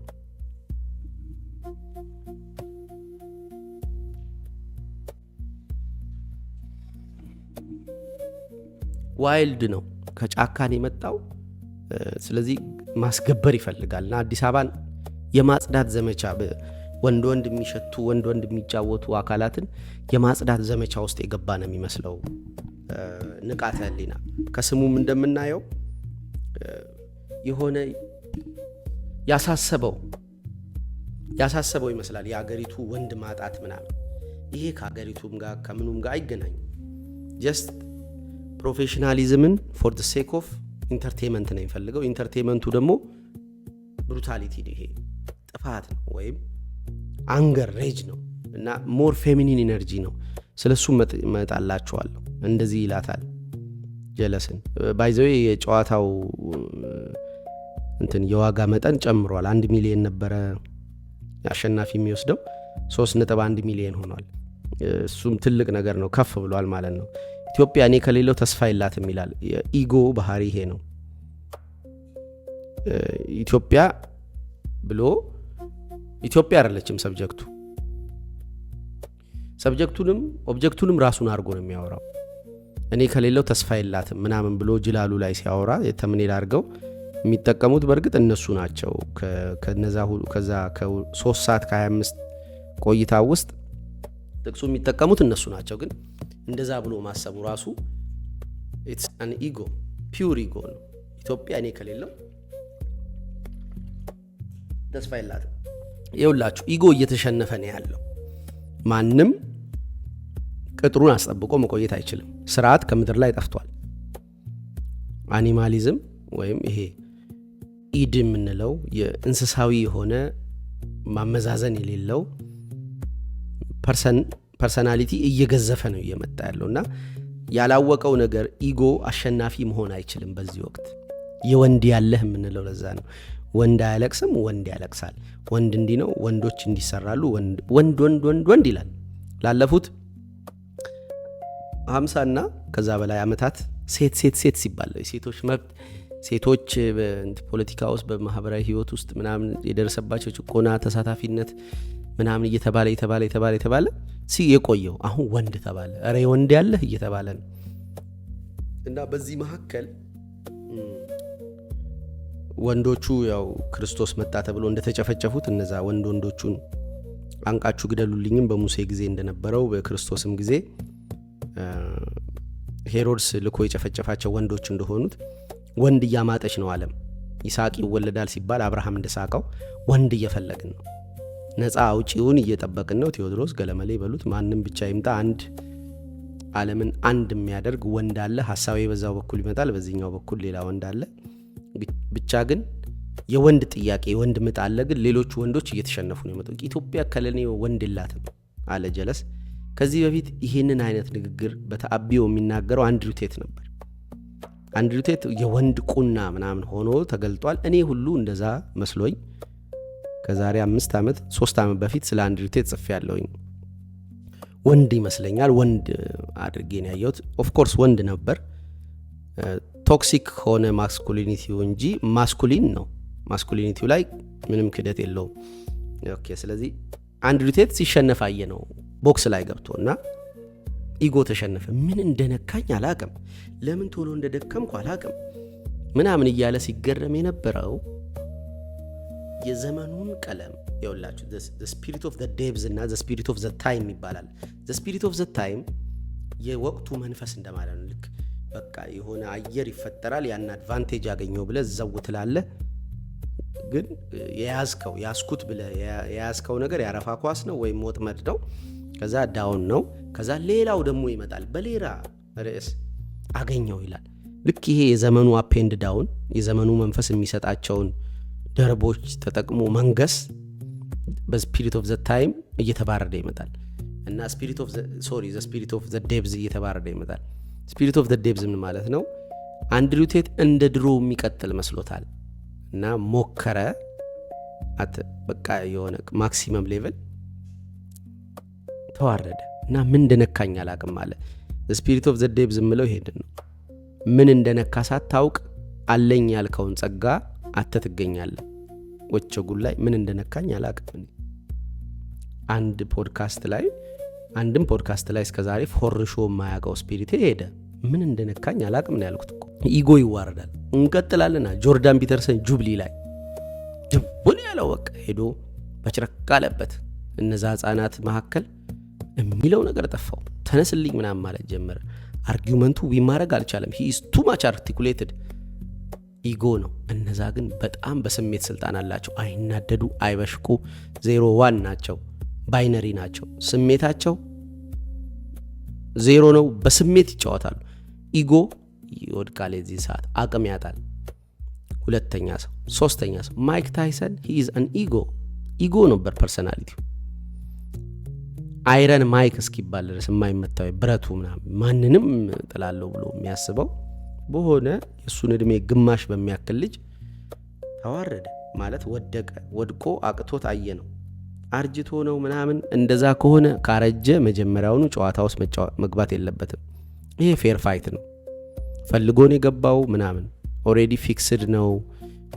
Wild ነው፣ ከጫካ ነው የመጣው። ስለዚህ ማስገበር ይፈልጋል እና አዲስ አበባን የማጽዳት ዘመቻ፣ ወንድ ወንድ የሚሸቱ፣ ወንድ ወንድ የሚጫወቱ አካላትን የማጽዳት ዘመቻ ውስጥ የገባ ነው የሚመስለው። ንቃተ ህሊና ከስሙም እንደምናየው የሆነ ያሳሰበው ይመስላል የአገሪቱ ወንድ ማጣት ምናምን። ይሄ ከአገሪቱም ጋር ከምኑም ጋር አይገናኝም። Just professionalism ን for the sake of entertainment ነው የሚፈልገው። Entertainment ኡ ደግሞ brutality ነው፣ ይሄ ጥፋት ነው ወይም anger, rage ነው እና more feminine energy ነው። ስለሱ እመጣላችኋለሁ። እንደዚህ ይላታል ጀለስን። By the way የጨዋታው እንትን የዋጋ መጠን ጨምሯል። 1 ሚሊየን ነበረ አሸናፊ የሚወስደው፣ 3.1 ሚሊየን ሆኗል። እሱም ትልቅ ነገር ነው፣ ከፍ ብሏል ማለት ነው። ኢትዮጵያ እኔ ከሌለሁ ተስፋ የላትም ይላል። የ ego ባህሪ ይሄ ነው። ኢትዮጵያ ብሎ ኢትዮጵያ አይደለችም subject ኡ። Subject ኡንም object ኡንም ራሱን አድርጎ ነው የሚያወራው። እኔ ከሌለሁ ተስፋ የላትም ምናምን ብሎ ጅላሉ ላይ ሲያወራ የ thumbnail አድርገው የሚጠቀሙት በእርግጥ እነሱ ናቸው። ከዛ ከ3 ሰዓት ከ25 ቆይታ ውስጥ ጥቅሱ የሚጠቀሙት እነሱ ናቸው። ግን እንደዛ ብሎ ማሰቡ ራሱ it's an ego፣ pure ego ነው። ኢትዮጵያ እኔ ከሌለሁ ተስፋ የላትም። ይኸውላችሁ ego እየተሸነፈ ነው ያለው። ማንም ቅጥሩን አስጠብቆ መቆየት አይችልም። ስርዓት ከምድር ላይ ጠፍቷል። Animalism ወይም ይሄ id የምንለው የእንስሳዊ የሆነ ማመዛዘን የሌለው personality እየገዘፈ ነው እየመጣ ያለው። እና ያላወቀው ነገር ego አሸናፊ መሆን አይችልም በዚህ ወቅት። የወንድ ያለህ የምንለው ለዛ ነው። ወንድ አያለቅስም፣ ወንድ ያለቅሳል። ወንድ እንዲህ ነው፣ ወንዶች እንዲሰራሉ፣ ወንድ ወንድ ወንድ ወንድ ወንድ ይላል። ላለፉት 50 እና ከዛ በላይ አመታት ሴት ሴት ሴት ሲባል፣ የሴቶች መብት፣ ሴቶች ፖለቲካ ውስጥ፣ በማህበራዊ ህይወት ውስጥ ምናምን የደረሰባቸው ጭቆና፣ ተሳታፊነት ምናምን እየተባለ የተባለ የተባለ የተባለ የቆየው አሁን ወንድ ተባለ። ኧረ ወንድ ያለህ እየተባለ ነው። እና በዚህ መካከል ወንዶቹ ያው ክርስቶስ መጣ ተብሎ እንደተጨፈጨፉት እነዛ ወንድ ወንዶቹን አንቃችሁ ግደሉልኝም በሙሴ ጊዜ እንደነበረው፣ በክርስቶስም ጊዜ ሄሮድስ ልኮ የጨፈጨፋቸው ወንዶች እንደሆኑት ወንድ እያማጠች ነው ዓለም። ይስሐቅ ይወለዳል ሲባል አብርሃም እንደሳቀው ወንድ እየፈለግን ነው። ነፃ አውጪውን እየጠበቅን ነው። ቴዎድሮስ ገለመሌ በሉት ማንም ብቻ ይምጣ፣ አንድ ዓለምን አንድ የሚያደርግ ወንድ አለ። ሀሳቤ በዛው በኩል ይመጣል፣ በዚህኛው በኩል ሌላ ወንድ አለ። ብቻ ግን የወንድ ጥያቄ፣ የወንድ ምጥ አለ። ግን ሌሎቹ ወንዶች እየተሸነፉ ነው የመጡ። ኢትዮጵያ ከለኔ ወንድ የላትም አለ ጀለስ። ከዚህ በፊት ይህንን አይነት ንግግር በተአቢዮ የሚናገረው አንድሪው ቴት ነበር። አንድሪው ቴት የወንድ ቁና ምናምን ሆኖ ተገልጧል። እኔ ሁሉ እንደዛ መስሎኝ ከዛሬ 5 ዓመት፣ 3 ዓመት በፊት ስለ አንድሪው ቴት ጽፌ ያለውኝ ወንድ ይመስለኛል፣ ወንድ አድርጌ ነው ያየሁት። Of course ወንድ ነበር። Toxic ሆነ masculinity ው እንጂ masculine ነው። Masculinity ው ላይ ምንም ክደት የለውም። Okay፣ ስለዚህ አንድሪው ቴት ሲሸነፍ አየ ነው ቦክስ ላይ ገብቶ እና ego ተሸነፈ። ምን እንደነካኝ አላቅም፣ ለምን ቶሎ እንደደከምኩ አላቅም ምናምን እያለ ሲገረም የነበረው የዘመኑን ቀለም የውላችሁ spirit of depths እና spirit of the time ይባላል። Spirit of the time የወቅቱ መንፈስ እንደማለት ነው። ልክ በቃ የሆነ አየር ይፈጠራል፣ ያን advantage ያገኘው ብለህ ዘው ትላለህ። ግን የያዝከው፣ ያዝኩት ብለህ የያዝከው ነገር የአረፋ ኳስ ነው ወይም ወጥመድ ነው። ከዛ down ነው። ከዛ ሌላው ደግሞ ይመጣል፣ በሌላ ርዕስ አገኘው ይላል። ልክ ይሄ የዘመኑ up and down፣ የዘመኑ መንፈስ የሚሰጣቸውን ደርቦች ተጠቅሞ መንገስ በ spirit of the time እየተባረደ ይመጣል እና spirit of, sorry, the spirit of the depths እየተባረደ ይመጣል። Spirit of the depths ምን ማለት ነው? አንድሪው ቴት እንደ ድሮ የሚቀጥል መስሎታል እና ሞከረ። በቃ የሆነ maximum level ተዋረደ እና ምን እንደነካኝ አላቅም አለ። Spirit of the depths የምለው ይሄንን ነው። ምን እንደነካ ሳታውቅ አለኝ ያልከውን ጸጋ አተ ትገኛለህ። ወቸ ጉድ ላይ ምን እንደነካኝ አላቅም። አንድ ፖድካስት ላይ፣ አንድም ፖድካስት ላይ እስከዛሬ ፎርሾ የማያውቀው spirit ኤ ሄደ። ምን እንደነካኝ አላቅም ነው ያልኩት እኮ። Ego ይዋረዳል። እንቀጥላለና ጆርዳን ፒተርሰን ጁብሊ ላይ ድቡን ያለው በቃ ሄዶ በጭረቅ አለበት። እነዛ ህጻናት መካከል የሚለው ነገር ጠፋው። ተነስልኝ ምናምን ማለት ጀመረ። Argument ኡ win ማድረግ አልቻለም። He is too much articulated፣ ego ነው። እነዛ ግን በጣም በስሜት ስልጣን አላቸው። አይናደዱ፣ አይበሽቁ፣ 0 1 ናቸው፣ binary ናቸው። ስሜታቸው ዜሮ ነው። በስሜት ይጫወታሉ። Ego ይወድቃል። የዚህ ሰዓት አቅም ያጣል። ሁለተኛ ሰው፣ ሶስተኛ ሰው ማይክ ታይሰን፣ he is an ego። Ego ነበር personality ው። Iron Mike እስኪባል ድረስ የማይመታው ብረቱ ምናምን ማንንም ጥላለው ብሎ የሚያስበው በሆነ የእሱን እድሜ ግማሽ በሚያክል ልጅ ተዋረደ፣ ማለት ወደቀ። ወድቆ አቅቶት አየ ነው። አርጅቶ ነው ምናምን። እንደዛ ከሆነ፣ ካረጀ መጀመሪያውኑ ጨዋታ ውስጥ መግባት የለበትም። ይሄ fair fight ነው። ፈልጎን የገባው ምናምን already fixed ነው፣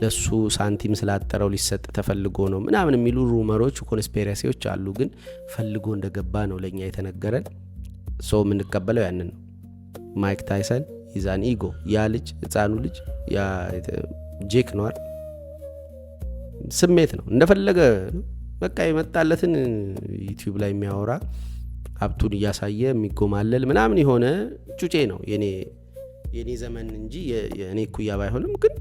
ለሱ ሳንቲም ስላጠረው ሊሰጥ ተፈልጎ ነው ምናምን የሚሉ rumor ኦች፣ conspiracy ዎች አሉ። ግን ፈልጎ እንደገባ ነው ለእኛ የተነገረን። So የምንቀበለው ያንን ነው። ማይክ ታይሰን is an ego። ያ ልጅ፣ ህፃኑ ልጅ፣ ያ ጄክ ነዋል፣ ስሜት ነው፣ እንደፈለገ በቃ የመጣለትን ዩቲዩብ ላይ የሚያወራ፣ ሀብቱን እያሳየ የሚጎማለል ምናምን የሆነ ጩጬ ነው። የኔ ዘመን እንጂ የእኔ እኩያ ባይሆንም ግን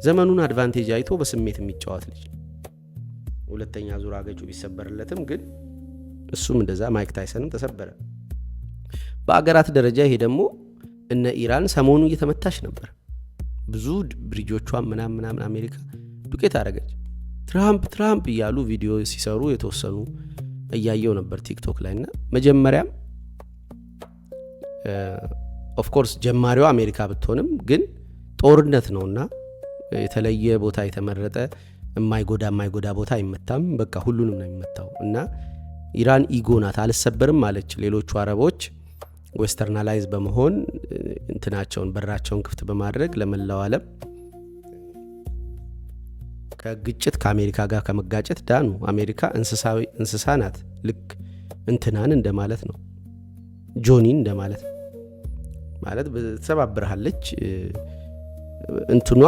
ዘመኑን advantage አይቶ በስሜት የሚጫወት ልጅ ነው። ሁለተኛ ዙር አገጩ ቢሰበርለትም ግን እሱም እንደዛ ማይክ ታይሰንም ተሰበረ። በአገራት ደረጃ ይሄ ደግሞ እነ ኢራን ሰሞኑ እየተመታች ነበር። ብዙ bridge ኦቿን ምናምን ምናምን አሜሪካ ዱቄት አደረገች። ትራምፕ ትራምፕ እያሉ ቪዲዮ ሲሰሩ የተወሰኑ እያየው ነበር ቲክቶክ ላይ። እና መጀመሪያም of course ጀማሪዋ አሜሪካ ብትሆንም ግን ጦርነት ነውና የተለየ ቦታ የተመረጠ የማይጎዳ ቦታ አይመታም። በቃ ሁሉንም ነው የሚመታው እና ኢራን ego ናት፣ አልሰበርም አለች። ሌሎቹ አረቦች westernize በመሆን እንትናቸውን በራቸውን ክፍት በማድረግ ለመላው ዓለም ከግጭት ከአሜሪካ ጋር ከመጋጨት ዳኑ። አሜሪካ እንስሳ ናት። ልክ እንትናን እንደማለት ነው፣ ጆኒን እንደማለት ነው። ማለት ትሰባብርሃለች። እንትኗ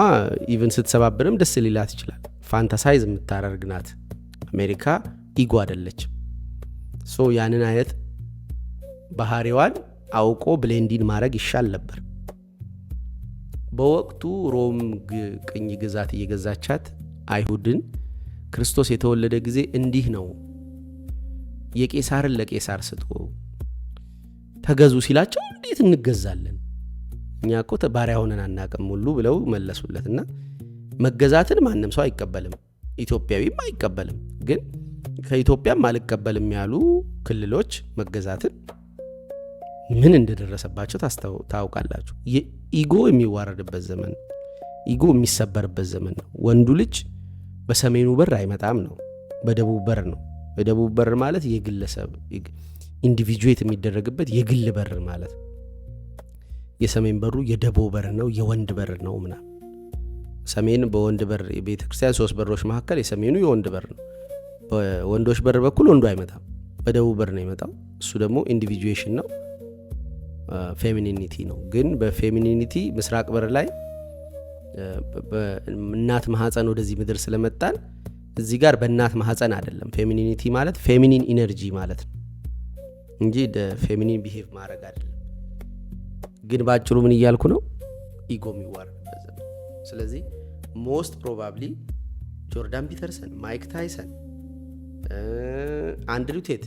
even ስትሰባብርም ደስ ሊላት ይችላል። Fantasize የምታደርግ ናት። አሜሪካ ego አይደለችም። So ያንን አይነት ባህሪዋን አውቆ blend in ማድረግ ይሻል ነበር። በወቅቱ ሮም ቅኝ ግዛት እየገዛቻት አይሁድን ክርስቶስ የተወለደ ጊዜ እንዲህ ነው፣ የቄሳርን ለቄሳር ስጡ፣ ተገዙ ሲላቸው እንዴት እንገዛለን? እኛ እኮ ባሪያ ሆነን አናቅም ሁሉ ብለው መለሱለትና መገዛትን ማንም ሰው አይቀበልም፣ ኢትዮጵያዊም አይቀበልም። ግን ከኢትዮጵያም አልቀበልም ያሉ ክልሎች መገዛትን ምን እንደደረሰባቸው ታውቃላችሁ። Ego የሚዋረድበት ዘመን፣ ego የሚሰበርበት ዘመን ነው። ወንዱ ልጅ በሰሜኑ በር አይመጣም ነው፣ በደቡብ በር ነው። በደቡብ በር ማለት የግለሰብ individuate የሚደረግበት የግል በር ማለት ነው። የሰሜን በሩ የደቦ በር ነው፣ የወንድ በር ነው ምናምን። ሰሜን በወንድ በር፣ የቤተ ክርስቲያን ሶስት በሮች መካከል የሰሜኑ የወንድ በር ነው። በወንዶች በር በኩል ወንዱ አይመጣም፣ በደቡብ በር ነው የመጣው። እሱ ደግሞ individuation ነው፣ femininity ነው። ግን በ femininity ምስራቅ በር ላይ በእናት ማህፀን ወደዚህ ምድር ስለመጣን እዚህ ጋር በእናት ማህፀን አይደለም። Femininity ማለት feminine energy ማለት ነው እንጂ feminine behave ማድረግ አይደለም። ግን በአጭሩ ምን እያልኩ ነው? Ego የሚዋረድበት ዘመን። ስለዚህ most probably ጆርዳን ፒተርሰን፣ ማይክ ታይሰን፣ አንድሪው ቴት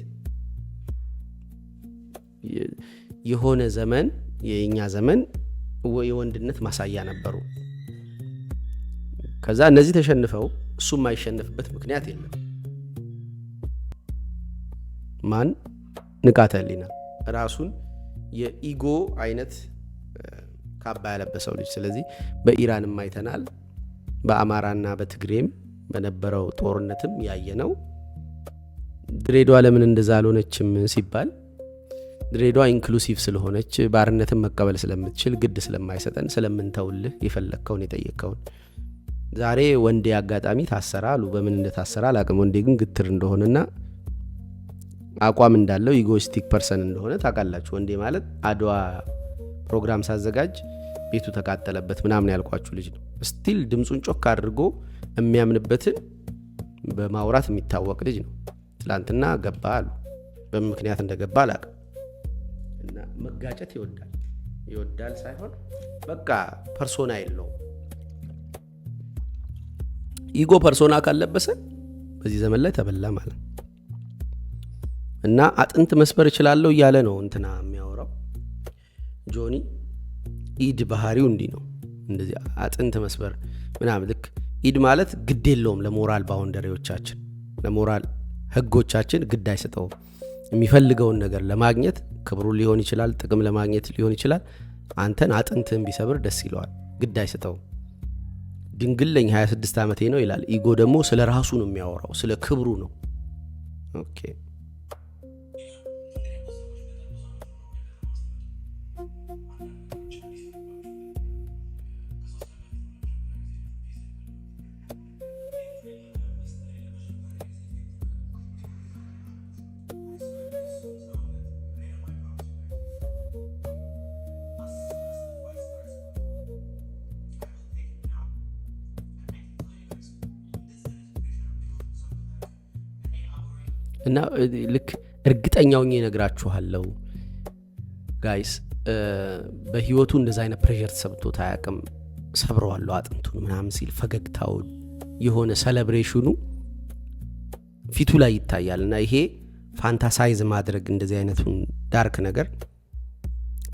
የሆነ ዘመን የእኛ ዘመን የወንድነት ማሳያ ነበሩ። ከዛ እነዚህ ተሸንፈው እሱ የማይሸነፍበት ምክንያት የለም። ማን? ንቃተ ህሊና ራሱን የ ego አይነት ካባ ያለበሰው ልጅ። ስለዚህ በኢራንም አይተናል፣ በአማራና በትግሬም በነበረው ጦርነትም ያየነው። ድሬዳዋ ለምን እንደዛ አልሆነችም ሲባል ድሬዳዋ inclusive ስለሆነች፣ ባርነትን መቀበል ስለምትችል፣ ግድ ስለማይሰጠን፣ ስለምንተውልህ የፈለግከውን የጠየቅከውን። ዛሬ ወንዴ አጋጣሚ ታሰራ አሉ። በምን እንደታሰራ አላቅም። ወንዴ ግን ግትር እንደሆነና አቋም እንዳለው egoistic person እንደሆነ ታውቃላችሁ። ወንዴ ማለት አድዋ ፕሮግራም ሳዘጋጅ ቤቱ ተቃጠለበት ምናምን ያልኳችሁ ልጅ ነው። Still ድምፁን ጮክ አድርጎ የሚያምንበትን በማውራት የሚታወቅ ልጅ ነው። ትላንትና ገባ አሉ። በምን ምክንያት እንደገባ አላቅም። እና መጋጨት ይወዳል፣ ይወዳል ሳይሆን በቃ persona የለውም። Ego persona ካለበሰ በዚህ ዘመን ላይ ተበላ ማለት ነው። እና አጥንት መስበር እችላለሁ እያለ ነው እንትና የሚያወራው ጆኒ። Id ባህሪው እንዲህ ነው። እንደዚህ አጥንት መስበር ምናምን ልክ id ማለት ግድ የለውም፣ ለ moral boundary ዎቻችን፣ ለሞራል ህጎቻችን ግድ አይሰጠውም። የሚፈልገውን ነገር ለማግኘት፣ ክብሩን ሊሆን ይችላል፣ ጥቅም ለማግኘት ሊሆን ይችላል። አንተን አጥንትህን ቢሰብር ደስ ይለዋል፣ ግድ አይሰጠውም። ድንግል ነኝ፣ 26 ዓመቴ ነው ይላል። Ego ደግሞ ስለ ራሱ ነው የሚያወራው፣ ስለ ክብሩ ነው። Okay። እና ልክ እርግጠኛ ሆኜ እነግራችኋለሁ guys፣ በህይወቱ እንደዛ አይነት pressure ተሰምቶት አያውቅም። ሰብረዋለሁ አጥንቱን ምናምን ሲል ፈገግታውን የሆነ celebration ኑ ፊቱ ላይ ይታያል። እና ይሄ fantasize ማድረግ፣ እንደዚህ አይነቱን dark ነገር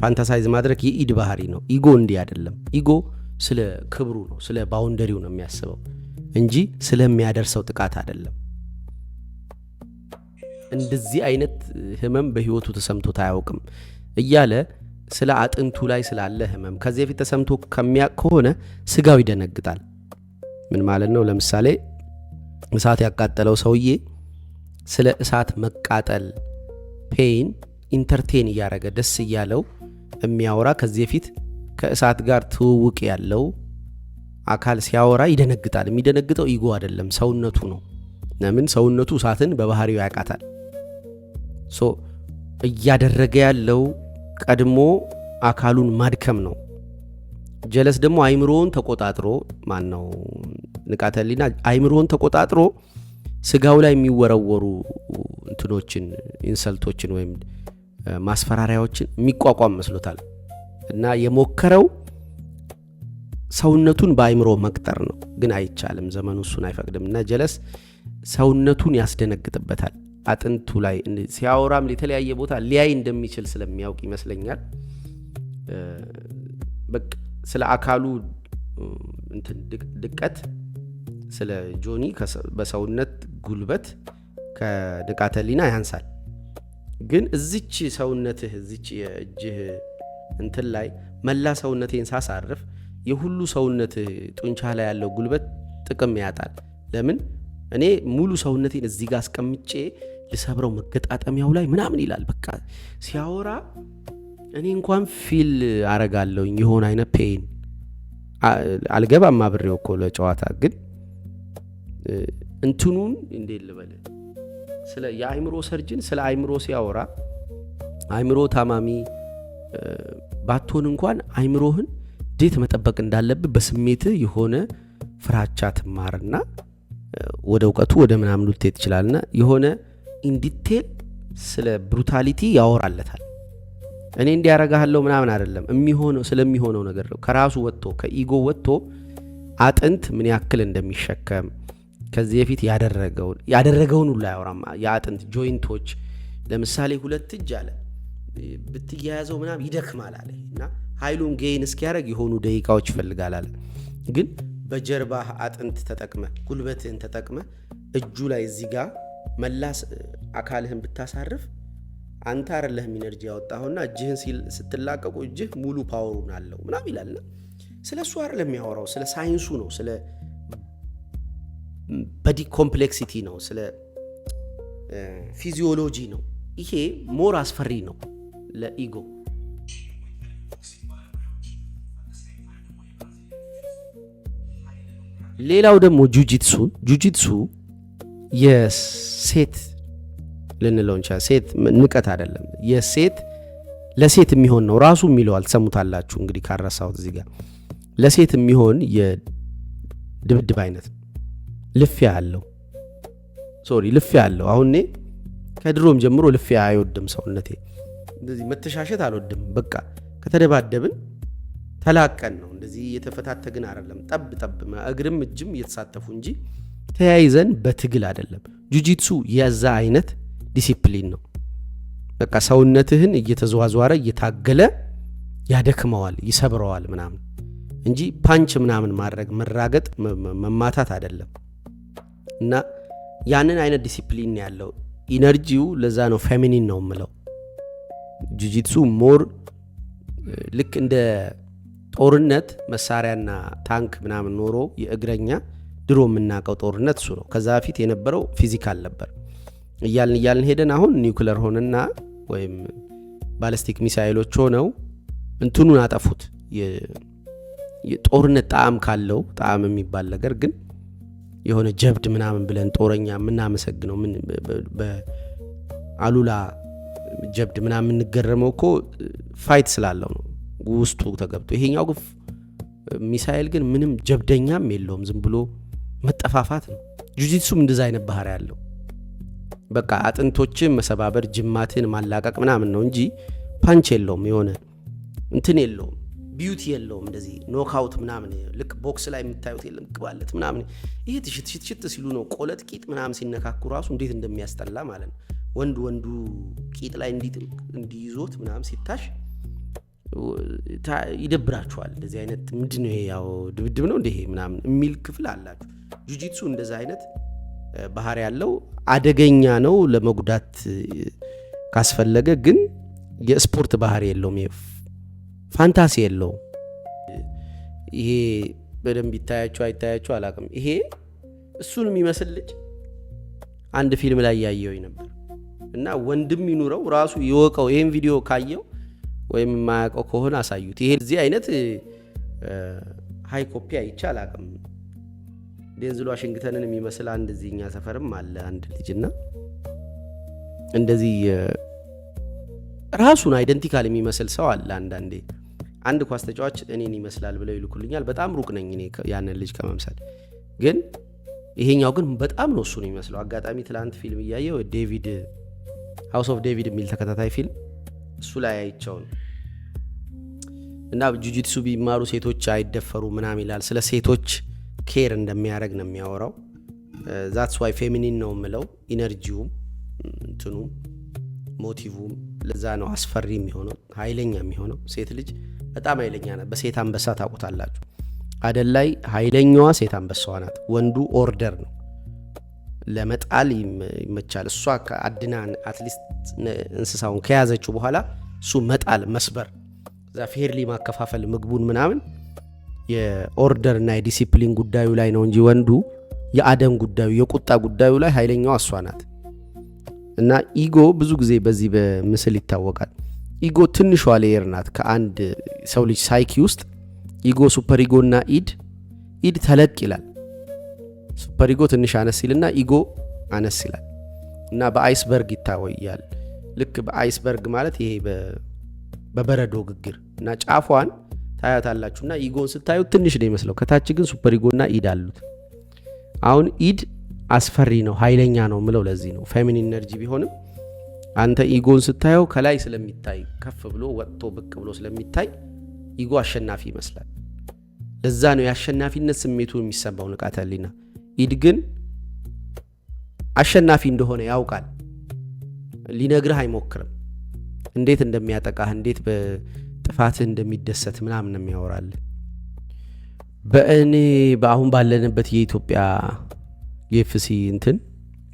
fantasize ማድረግ የ id ባህሪ ነው። Ego እንዲህ አይደለም። Ego ስለ ክብሩ ነው፣ ስለ boundary ው ነው የሚያስበው እንጂ ስለሚያደርሰው ጥቃት አይደለም። እንደዚህ አይነት ህመም በህይወቱ ተሰምቶት አያውቅም እያለ ስለ አጥንቱ ላይ ስላለ ህመም ከዚህ በፊት ተሰምቶ ከሚያውቅ ከሆነ ስጋው ይደነግጣል። ምን ማለት ነው? ለምሳሌ እሳት ያቃጠለው ሰውዬ ስለ እሳት መቃጠል pain entertain እያደረገ ደስ እያለው የሚያወራ፣ ከዚህ በፊት ከእሳት ጋር ትውውቅ ያለው አካል ሲያወራ ይደነግጣል። የሚደነግጠው ego አይደለም፣ ሰውነቱ ነው። ለምን? ሰውነቱ እሳትን በባህሪው ያውቃታል። So እያደረገ ያለው ቀድሞ አካሉን ማድከም ነው። ጀለስ ደግሞ አይምሮውን ተቆጣጥሮ፣ ማን ነው፣ ንቃተ ህሊና አይምሮውን ተቆጣጥሮ ስጋው ላይ የሚወረወሩ እንትኖችን፣ insult ኦችን ወይም ማስፈራሪያዎችን የሚቋቋም መስሎታል እና የሞከረው ሰውነቱን በአይምሮ መቅጠር ነው። ግን አይቻልም፣ ዘመኑ እሱን አይፈቅድም። እና ጀለስ ሰውነቱን ያስደነግጥበታል። አጥንቱ ላይ ሲያወራም የተለያየ ቦታ ሊያይ እንደሚችል ስለሚያውቅ ይመስለኛል። በቃ ስለ አካሉ እንትን ድቀት፣ ስለ ጆኒ በሰውነት ጉልበት ከንቃተ ህሊና ያንሳል። ግን እዚች ሰውነትህ፣ እዚች የእጅህ እንትን ላይ መላ ሰውነቴን ሳሳርፍ የሁሉ ሰውነትህ ጡንቻ ላይ ያለው ጉልበት ጥቅም ያጣል። ለምን እኔ ሙሉ ሰውነቴን እዚህ ጋር አስቀምጬ ልሰብረው መገጣጠሚያው ላይ ምናምን ይላል። በቃ ሲያወራ እኔ እንኳን feel አረጋለሁኝ የሆነ አይነት pain። አልገባም አብሬው እኮ ለጨዋታ፣ ግን እንትኑን እንዴት ልበል፣ ስለ የአእምሮ surgeon ስለ አእምሮ ሲያወራ አእምሮ ታማሚ ባትሆን እንኳን አእምሮህን እንዴት መጠበቅ እንዳለብህ በስሜትህ የሆነ ፍራቻ ትማርና ወደ እውቀቱ ወደ ምናምን ልትሄድ ትችላልና የሆነ in detail ስለ brutality ያወራለታል። እኔ እንዲያረጋለሁ ምናምን አይደለም፣ የሚሆነው ስለሚሆነው ነገር ነው። ከራሱ ወጥቶ፣ ከ ego ወጥቶ አጥንት ምን ያክል እንደሚሸከም ከዚህ በፊት ያደረገውን ሁሉ አያወራም። የአጥንት joint ኦች ለምሳሌ ሁለት እጅ አለ ብትያያዘው ምናምን ይደክማል አለ እና ኃይሉን gain እስኪያደርግ የሆኑ ደቂቃዎች ይፈልጋል አለ። ግን በጀርባህ አጥንት ተጠቅመ፣ ጉልበትህን ተጠቅመ እጁ ላይ እዚህ ጋር መላስ አካልህን ብታሳርፍ አንተ አይደለህም energy ያወጣኸውና እጅህን ስትላቀቁ እጅህ ሙሉ power ኡን አለው ምናምን ይላልና ስለ እሱ አይደለም የሚያወራው፣ ስለ ሳይንሱ ነው፣ ስለ body complexity ነው፣ ስለ physiology ነው። ይሄ more አስፈሪ ነው ለ ego። ሌላው ደግሞ ጁጂትሱ የሴት ልንለው እንችላለን። ሴት ንቀት አይደለም፣ የሴት ለሴት የሚሆን ነው ራሱ የሚለው አልሰሙታላችሁ እንግዲህ ካረሳሁት እዚህ ጋር ለሴት የሚሆን የድብድብ አይነት ነው። ልፊያ አለው፣ sorry ልፊያ አለው። አሁን እኔ ከድሮም ጀምሮ ልፊያ አይወድም ሰውነቴ፣ እንደዚህ መተሻሸት አልወድም። በቃ ከተደባደብን ተላቀን ነው፣ እንደዚህ እየተፈታተግን አይደለም። ጠብ ጠብ እግርም እጅም እየተሳተፉ እንጂ ተያይዘን በትግል አይደለም። ጁጂትሱ የዛ አይነት ዲሲፕሊን ነው። በቃ ሰውነትህን እየተዘዋዘረ እየታገለ ያደክመዋል፣ ይሰብረዋል ምናምን እንጂ punch ምናምን ማድረግ፣ መራገጥ፣ መማታት አይደለም። እና ያንን አይነት ዲሲፕሊን ያለው energy ው ለዛ ነው feminine ነው የምለው። ጁጂትሱ more ልክ እንደ ጦርነት መሳሪያና ታንክ ምናምን ኖሮ የእግረኛ ድሮ የምናውቀው ጦርነት እሱ ነው። ከዛ በፊት የነበረው physical ነበር። እያልን እያልን ሄደን አሁን ኒውክለር ሆነና ወይም ballistic ሚሳይሎች ሆነው እንትኑን አጠፉት። የጦርነት ጣዕም ካለው ጣዕም የሚባል ነገር ግን የሆነ ጀብድ ምናምን ብለን ጦረኛ የምናመሰግነው ምን በአሉላ ጀብድ ምናምን የምንገረመው እኮ fight ስላለው ነው ውስጡ ተገብቶ። ይሄኛው ግን ሚሳኤል ግን ምንም ጀብደኛም የለውም፣ ዝም ብሎ መጠፋፋት ነው። ጁጂትሱም እንደዛ አይነት ባህሪ ያለው በቃ አጥንቶችን መሰባበር፣ ጅማትን ማላቀቅ ምናምን ነው እንጂ punch የለውም፣ የሆነ እንትን የለውም፣ beauty የለውም። እንደዚህ knockout ምናምን ልክ ቦክስ ላይ የምታዩት የለም፣ ግባለት ምናምን ይሄ ትሽት ሽት ሽት ሲሉ ነው። ቆለጥ ቂጥ ምናምን ሲነካኩ ራሱ እንዴት እንደሚያስጠላ ማለት ነው። ወንድ ወንዱ ቂጥ ላይ እንዲይዞት ምናምን ሲታሽ ይደብራችኋል። እንደዚህ አይነት ምንድን ነው ይሄ፣ ያው ድብድብ ነው እንደ ይሄ ምናምን የሚል ክፍል አላችሁ። ጁጂትሱ እንደዛ አይነት ባህሪ ያለው አደገኛ ነው ለመጉዳት ካስፈለገ፣ ግን የስፖርት ባህሪ የለውም፣ fantasy የለውም። ይሄ በደንብ ይታያችሁ አይታያችሁ አላውቅም። ይሄ እሱን የሚመስል ልጅ አንድ ፊልም ላይ ያየውኝ ነበር እና ወንድም ይኑረው ራሱ ይወቀው። ይሄን ቪዲዮ ካየው ወይም የማያውቀው ከሆነ አሳዩት። ይሄ እዚህ አይነት high copy አይቼ አላውቅም። ዴንዝል ዋሽንግተንን የሚመስል አንድ እዚህ እኛ ሰፈርም አለ አንድ ልጅና እንደዚህ ራሱን identical የሚመስል ሰው አለ። አንዳንዴ አንድ ኳስ ተጫዋች እኔን ይመስላል ብለው ይልኩልኛል። በጣም ሩቅ ነኝ እኔ ያንን ልጅ ከመምሰል፣ ግን ይሄኛው ግን በጣም ነው እሱን የሚመስለው። አጋጣሚ ትላንት ፊልም እያየው ዴቪድ House of David የሚል ተከታታይ ፊልም እሱ ላይ አይቼው ነው። እና ጁጂትሱ ቢማሩ ሴቶች አይደፈሩ ምናምን ይላል። ስለ ሴቶች care እንደሚያደርግ ነው የሚያወራው። That's why feminine ነው የምለው። Energy ውም እንትኑም motive ም ለዛ ነው አስፈሪ የሚሆነው፣ ኃይለኛ የሚሆነው። ሴት ልጅ በጣም ኃይለኛ ናት። በሴት አንበሳ ታውቁታላችሁ። አደን ላይ ኃይለኛዋ ሴት አንበሳዋ ናት። ወንዱ order ነው፣ ለመጣል ይመቻል። እሷ አድና at least እንስሳውን ከያዘችው በኋላ እሱ መጣል፣ መስበር፣ እዛ fairly ማከፋፈል ምግቡን ምናምን የ order እና የዲሲፕሊን ጉዳዩ ላይ ነው እንጂ ወንዱ የአደን ጉዳዩ፣ የቁጣ ጉዳዩ ላይ ኃይለኛዋ እሷ ናት። እና ego ብዙ ጊዜ በዚህ በምስል ይታወቃል። Ego ትንሿ layer ናት ከአንድ ሰው ልጅ psyche ውስጥ። Ego፣ super ego እና id። Id ተለቅ ይላል። Super ego ትንሽ አነስ ይልና ego አነስ ይላል እና በ iceberg ይታወያል። ልክ በ iceberg ማለት ይሄ በበረዶ ግግር እና ጫፏን ታያታላችሁ እና ego ን ስታዩት ትንሽ ነው ይመስለው፣ ከታች ግን super ego እና id አሉት። አሁን id አስፈሪ ነው፣ ኃይለኛ ነው ምለው ለዚህ ነው። Feminine energy ቢሆንም አንተ ego ን ስታየው ከላይ ስለሚታይ፣ ከፍ ብሎ ወጥቶ ብቅ ብሎ ስለሚታይ ego አሸናፊ ይመስላል። ለዛ ነው የአሸናፊነት ስሜቱ የሚሰማው ንቃተ ህሊና። Id ግን አሸናፊ እንደሆነ ያውቃል። ሊነግርህ አይሞክርም። እንዴት እንደሚያጠቃህ፣ እንዴት በጥፋትህ እንደሚደሰት ምናምን ነው የሚያወራልህ። በእኔ በአሁን ባለንበት የኢትዮጵያ UFC እንትን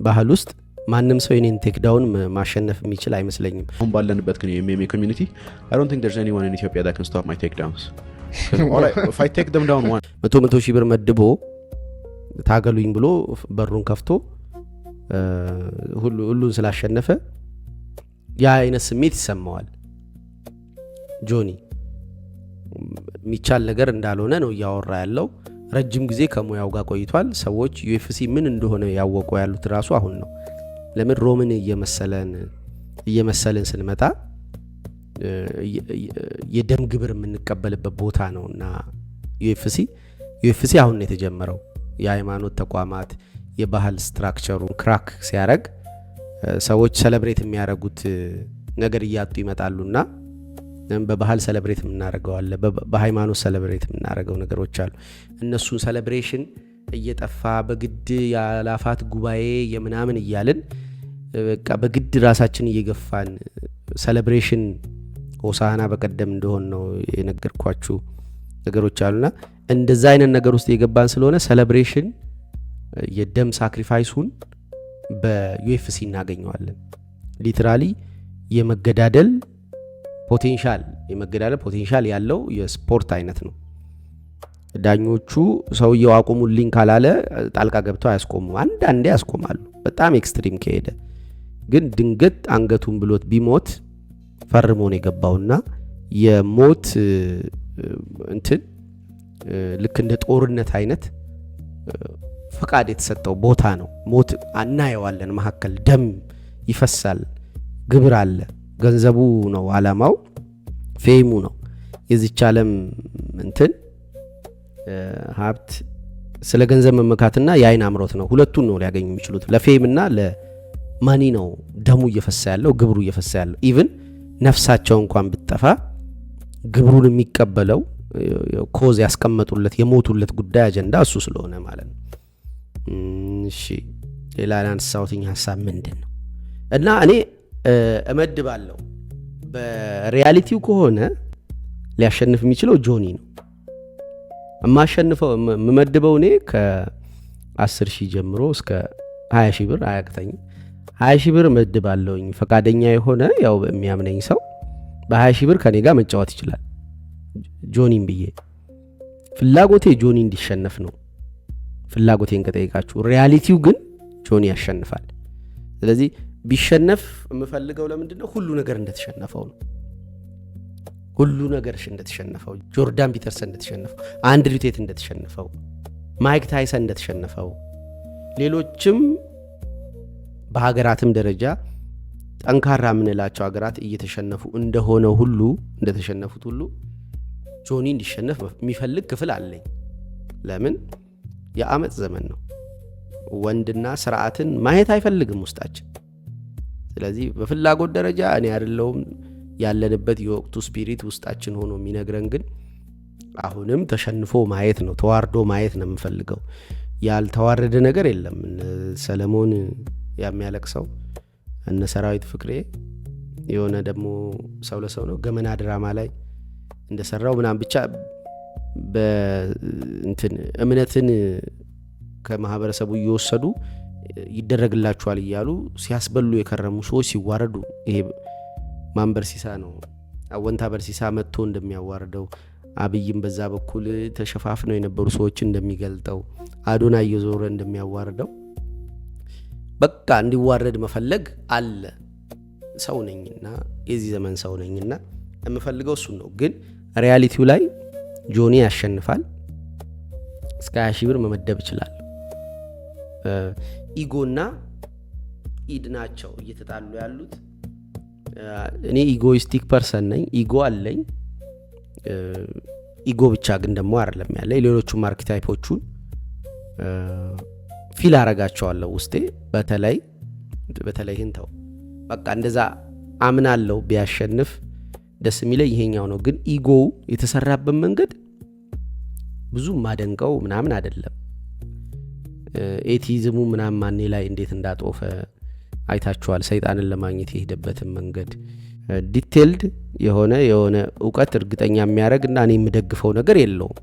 ባህል ውስጥ ማንም ሰው የኔን takedown ማሸነፍ የሚችል አይመስለኝም። አሁን ባለንበት ግን የ MMA community, I don't think there's anyone in Ethiopia that can stop my takedowns. 'Cause if I take them down one 100 100 ሺህ ብር መድቦ ታገሉኝ ብሎ በሩን ከፍቶ ሁሉን ስላሸነፈ ያ አይነት ስሜት ይሰማዋል። ጆኒ የሚቻል ነገር እንዳልሆነ ነው እያወራ ያለው። ረጅም ጊዜ ከሙያው ጋር ቆይቷል። ሰዎች UFC ምን እንደሆነ ያወቁ ያሉት ራሱ አሁን ነው። ለምን ሮምን እየመሰለን እየመሰልን ስንመጣ የደም ግብር የምንቀበልበት ቦታ ነው እና UFC አሁን ነው የተጀመረው። የሃይማኖት ተቋማት የባህል structure ኡን crack ሲያረግ ሰዎች celebrate የሚያደርጉት ነገር እያጡ ይመጣሉና በባህል celebrate የምናደርገው አለ፣ በሃይማኖት celebrate የምናደርገው ነገሮች አሉ። እነሱን celebration እየጠፋ በግድ የአላፋት ጉባኤ የምናምን እያልን በቃ በግድ ራሳችን እየገፋን celebration ሆሳና በቀደም እንደሆን ነው የነገርኳችሁ ነገሮች አሉና እንደዛ አይነት ነገር ውስጥ የገባን ስለሆነ celebration የደም sacrifice ኡን በ UFC እናገኘዋለን። Literally የመገዳደል potential ያለው የስፖርት አይነት ነው። ዳኞቹ ሰውየው አቁሙልኝ ካላለ ጣልቃ ገብተው አያስቆሙም። አንዳንዴ ያስቆማሉ፣ በጣም extreme ከሄደ ግን። ድንገት አንገቱን ብሎት ቢሞት ፈርሞ ነው የገባውና የሞት እንትን ልክ እንደ ጦርነት አይነት ፈቃድ የተሰጠው ቦታ ነው። ሞት እናየዋለን፣ መካከል ደም ይፈሳል፣ ግብር አለ። ገንዘቡ ነው አላማው፣ fame ኡ ነው። የዚች ዓለም እንትን ሀብት ስለ ገንዘብ መመካትና የአይን አምሮት ነው። ሁለቱን ነው ሊያገኙ የሚችሉት። ለ fame እና ለ money ነው ደሙ እየፈሳ ያለው፣ ግብሩ እየፈሳ ያለው። Even ነፍሳቸው እንኳን ብትጠፋ ግብሩን የሚቀበለው cause ያስቀመጡለት የሞቱለት ጉዳይ አጀንዳ እሱ ስለሆነ ማለት ነው። እሺ፣ ሌላ ያነሳሁትኝ ሀሳብ ምንድን ነው? እና እኔ እመድባለሁ በ reality ው ከሆነ ሊያሸንፍ የሚችለው ጆኒ ነው። የማሸንፈው የምመድበው እኔ ከ10,000 ጀምሮ እስከ 20,000 ብር አያቅተኝም። 20,000 ብር እመድባለሁኝ። ፈቃደኛ የሆነ ያው የሚያምነኝ ሰው በ20,000 ብር ከኔ ጋር መጫወት ይችላል። ጆኒን ብዬ ፍላጎቴ ጆኒ እንዲሸነፍ ነው። ፍላጎቴን ከጠየቃችሁ፣ reality ው ግን ጆኒ ያሸንፋል። ስለዚህ ቢሸነፍ የምፈልገው ለምንድን ነው? ሁሉ ነገር እንደተሸነፈው ነው። ሁሉ ነገር እንደተሸነፈው፣ ጆርዳን ፒተርሰን እንደተሸነፈው፣ አንድሪው ቴት እንደተሸነፈው፣ ማይክ ታይሰን እንደተሸነፈው፣ ሌሎችም በሀገራትም ደረጃ ጠንካራ የምንላቸው ሀገራት እየተሸነፉ እንደሆነ ሁሉ፣ እንደተሸነፉት ሁሉ ጆኒ እንዲሸነፍ የሚፈልግ ክፍል አለኝ። ለምን? የአመፅ ዘመን ነው። ወንድና ስርዓትን ማየት አይፈልግም ውስጣችን። ስለዚህ በፍላጎት ደረጃ እኔ አይደለሁም፣ ያለንበት የወቅቱ spirit ውስጣችን ሆኖ የሚነግረን ግን አሁንም ተሸንፎ ማየት ነው፣ ተዋርዶ ማየት ነው የምንፈልገው። ያልተዋረደ ነገር የለም። እነ ሰለሞን የሚያለቅሰው፣ እነ ሰራዊት ፍቅሬ የሆነ ደግሞ ሰው ለሰው ነው ገመና ድራማ ላይ እንደሰራው ምናምን፣ ብቻ በእንትን እምነትን ከማህበረሰቡ እየወሰዱ ይደረግላችኋል እያሉ ሲያስበሉ የከረሙ ሰዎች ሲዋረዱ፣ ይሄ ማን በርሲሳ ነው፣ አወንታ በርሲሳ መጥቶ እንደሚያዋርደው፣ አብይም በዛ በኩል ተሸፋፍነው የነበሩ ሰዎችን እንደሚገልጠው፣ አዶና እየዞረ እንደሚያዋርደው፣ በቃ እንዲዋረድ መፈለግ አለ። ሰው ነኝና፣ የዚህ ዘመን ሰው ነኝና የምፈልገው እሱን ነው። ግን reality ው ላይ ጆኒ ያሸንፋል። እስከ 20 ሺህ ብር መመደብ ይችላል። Ego ና id ናቸው እየተጣሉ ያሉት። እኔ egoistic person ነኝ፣ ego አለኝ። Ego ብቻ ግን ደግሞ አይደለም ያለ፣ ሌሎቹም archetype ኦቹን feel አረጋቸዋለሁ ውስጤ። በተለይ በተለይ ይህን ተው፣ በቃ እንደዛ አምናለሁ። ቢያሸንፍ ደስ የሚለኝ ይሄኛው ነው። ግን ego ው የተሰራበት መንገድ ብዙ ማደንቀው ምናምን አይደለም። Atheism ኡ ምናምን ማኔ ላይ እንዴት እንዳጦፈ አይታችኋል። ሰይጣንን ለማግኘት የሄደበትን መንገድ detailed የሆነ እውቀት እርግጠኛ የሚያደርግ እና እኔ የምደግፈው ነገር የለውም።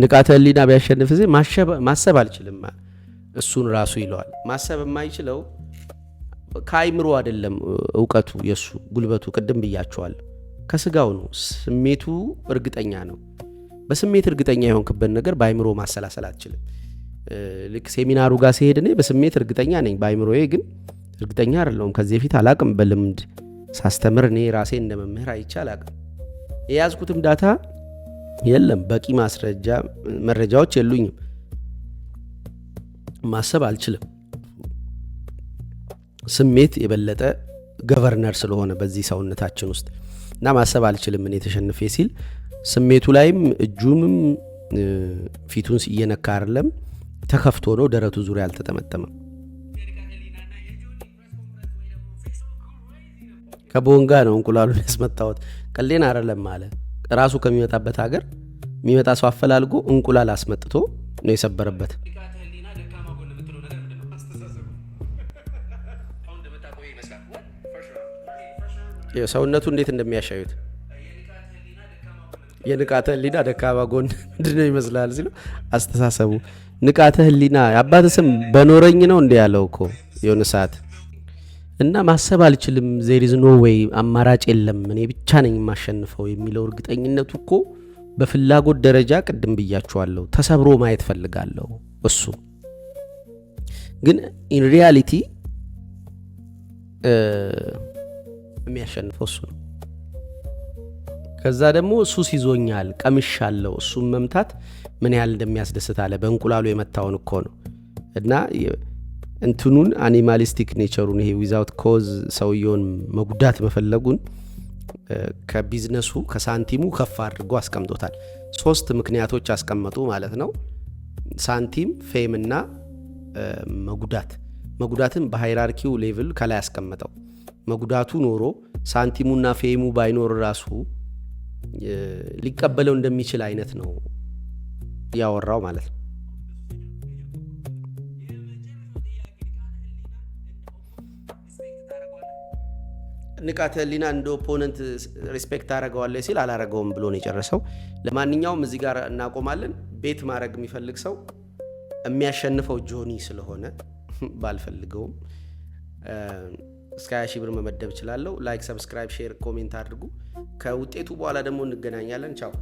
ንቃተ ህሊና ቢያሸንፍ ዜ ማሰብ አልችልም እሱን ራሱ ይለዋል። ማሰብ የማይችለው ከአይምሮ አይደለም፣ እውቀቱ የእሱ ጉልበቱ ቅድም ብያቸዋል፣ ከስጋው ነው። ስሜቱ እርግጠኛ ነው። በስሜት እርግጠኛ የሆንክበት ነገር በአይምሮ ማሰላሰል አትችልም። ልክ ሴሚናሩ ጋር ሲሄድ እኔ በስሜት እርግጠኛ ነኝ፣ በአይምሮዬ ግን እርግጠኛ አይደለሁም። ከዚህ በፊት አላቅም። በልምድ ሳስተምር እኔ ራሴ እንደ መምህር አይቼ አላቅም። የያዝኩትም data የለም፣ በቂ ማስረጃ መረጃዎች የሉኝም። ማሰብ አልችልም። ስሜት የበለጠ governor ስለሆነ በዚህ ሰውነታችን ውስጥ እና ማሰብ አልችልም እኔ ተሸንፌ ሲል ስሜቱ ላይም እጁንም ፊቱን እየነካ አይደለም፣ ተከፍቶ ነው፣ ደረቱ ዙሪያ አልተጠመጠመም። ከቦንጋ ነው እንቁላሉን ያስመጣሁት፣ ቀልዴን አይደለም አለ። ራሱ ከሚመጣበት ሀገር የሚመጣ ሰው አፈላልጎ እንቁላል አስመጥቶ ነው የሰበረበት። ሰውነቱ እንዴት እንደሚያሻዩት፣ የንቃተ ህሊና ደካማ ጎን ምንድነው ይመስላል ሲሉ አስተሳሰቡ። ንቃተ ህሊና አባት ስም በኖረኝ ነው እንዲ ያለው እኮ የሆነ ሰዓት። እና ማሰብ አልችልም፣ there is no way፣ አማራጭ የለም፣ እኔ ብቻ ነኝ የማሸንፈው የሚለው እርግጠኝነቱ እኮ በፍላጎት ደረጃ ቅድም ብያችኋለሁ፣ ተሰብሮ ማየት ፈልጋለሁ። እሱ ግን in reality የሚያሸንፈው እሱ ነው። ከዛ ደግሞ ሱስ ይዞኛል፣ ቀምሻለሁ፣ እሱም መምታት ምን ያህል እንደሚያስደስት አለ። በእንቁላሉ የመታውን እኮ ነው። እና እንትኑን animalistic nature ኡን ይሄ without cause ሰውየውን መጉዳት መፈለጉን ከቢዝነሱ ከሳንቲሙ ከፍ አድርጎ አስቀምጦታል። ሶስት ምክንያቶች አስቀመጡ ማለት ነው። ሳንቲም፣ fame እና መጉዳት። መጉዳትን በ hierarchy ው level ከላይ አስቀመጠው። መጉዳቱ ኖሮ ሳንቲሙና fame ኡ ባይኖር ራሱ ሊቀበለው እንደሚችል አይነት ነው ያወራው ማለት ነው። ንቃተ ህሊና እንደ opponent respect ታደረገዋለህ ሲል አላረገውም ብሎ ነው የጨረሰው። ለማንኛውም እዚህ ጋር እናቆማለን። Bet ማድረግ የሚፈልግ ሰው የሚያሸንፈው ጆኒ ስለሆነ ባልፈልገውም እስከ 20 ሺህ ብር መመደብ እችላለሁ። Like፣ subscribe፣ share፣ comment አድርጉ። ከውጤቱ በኋላ ደግሞ እንገናኛለን። ቻው።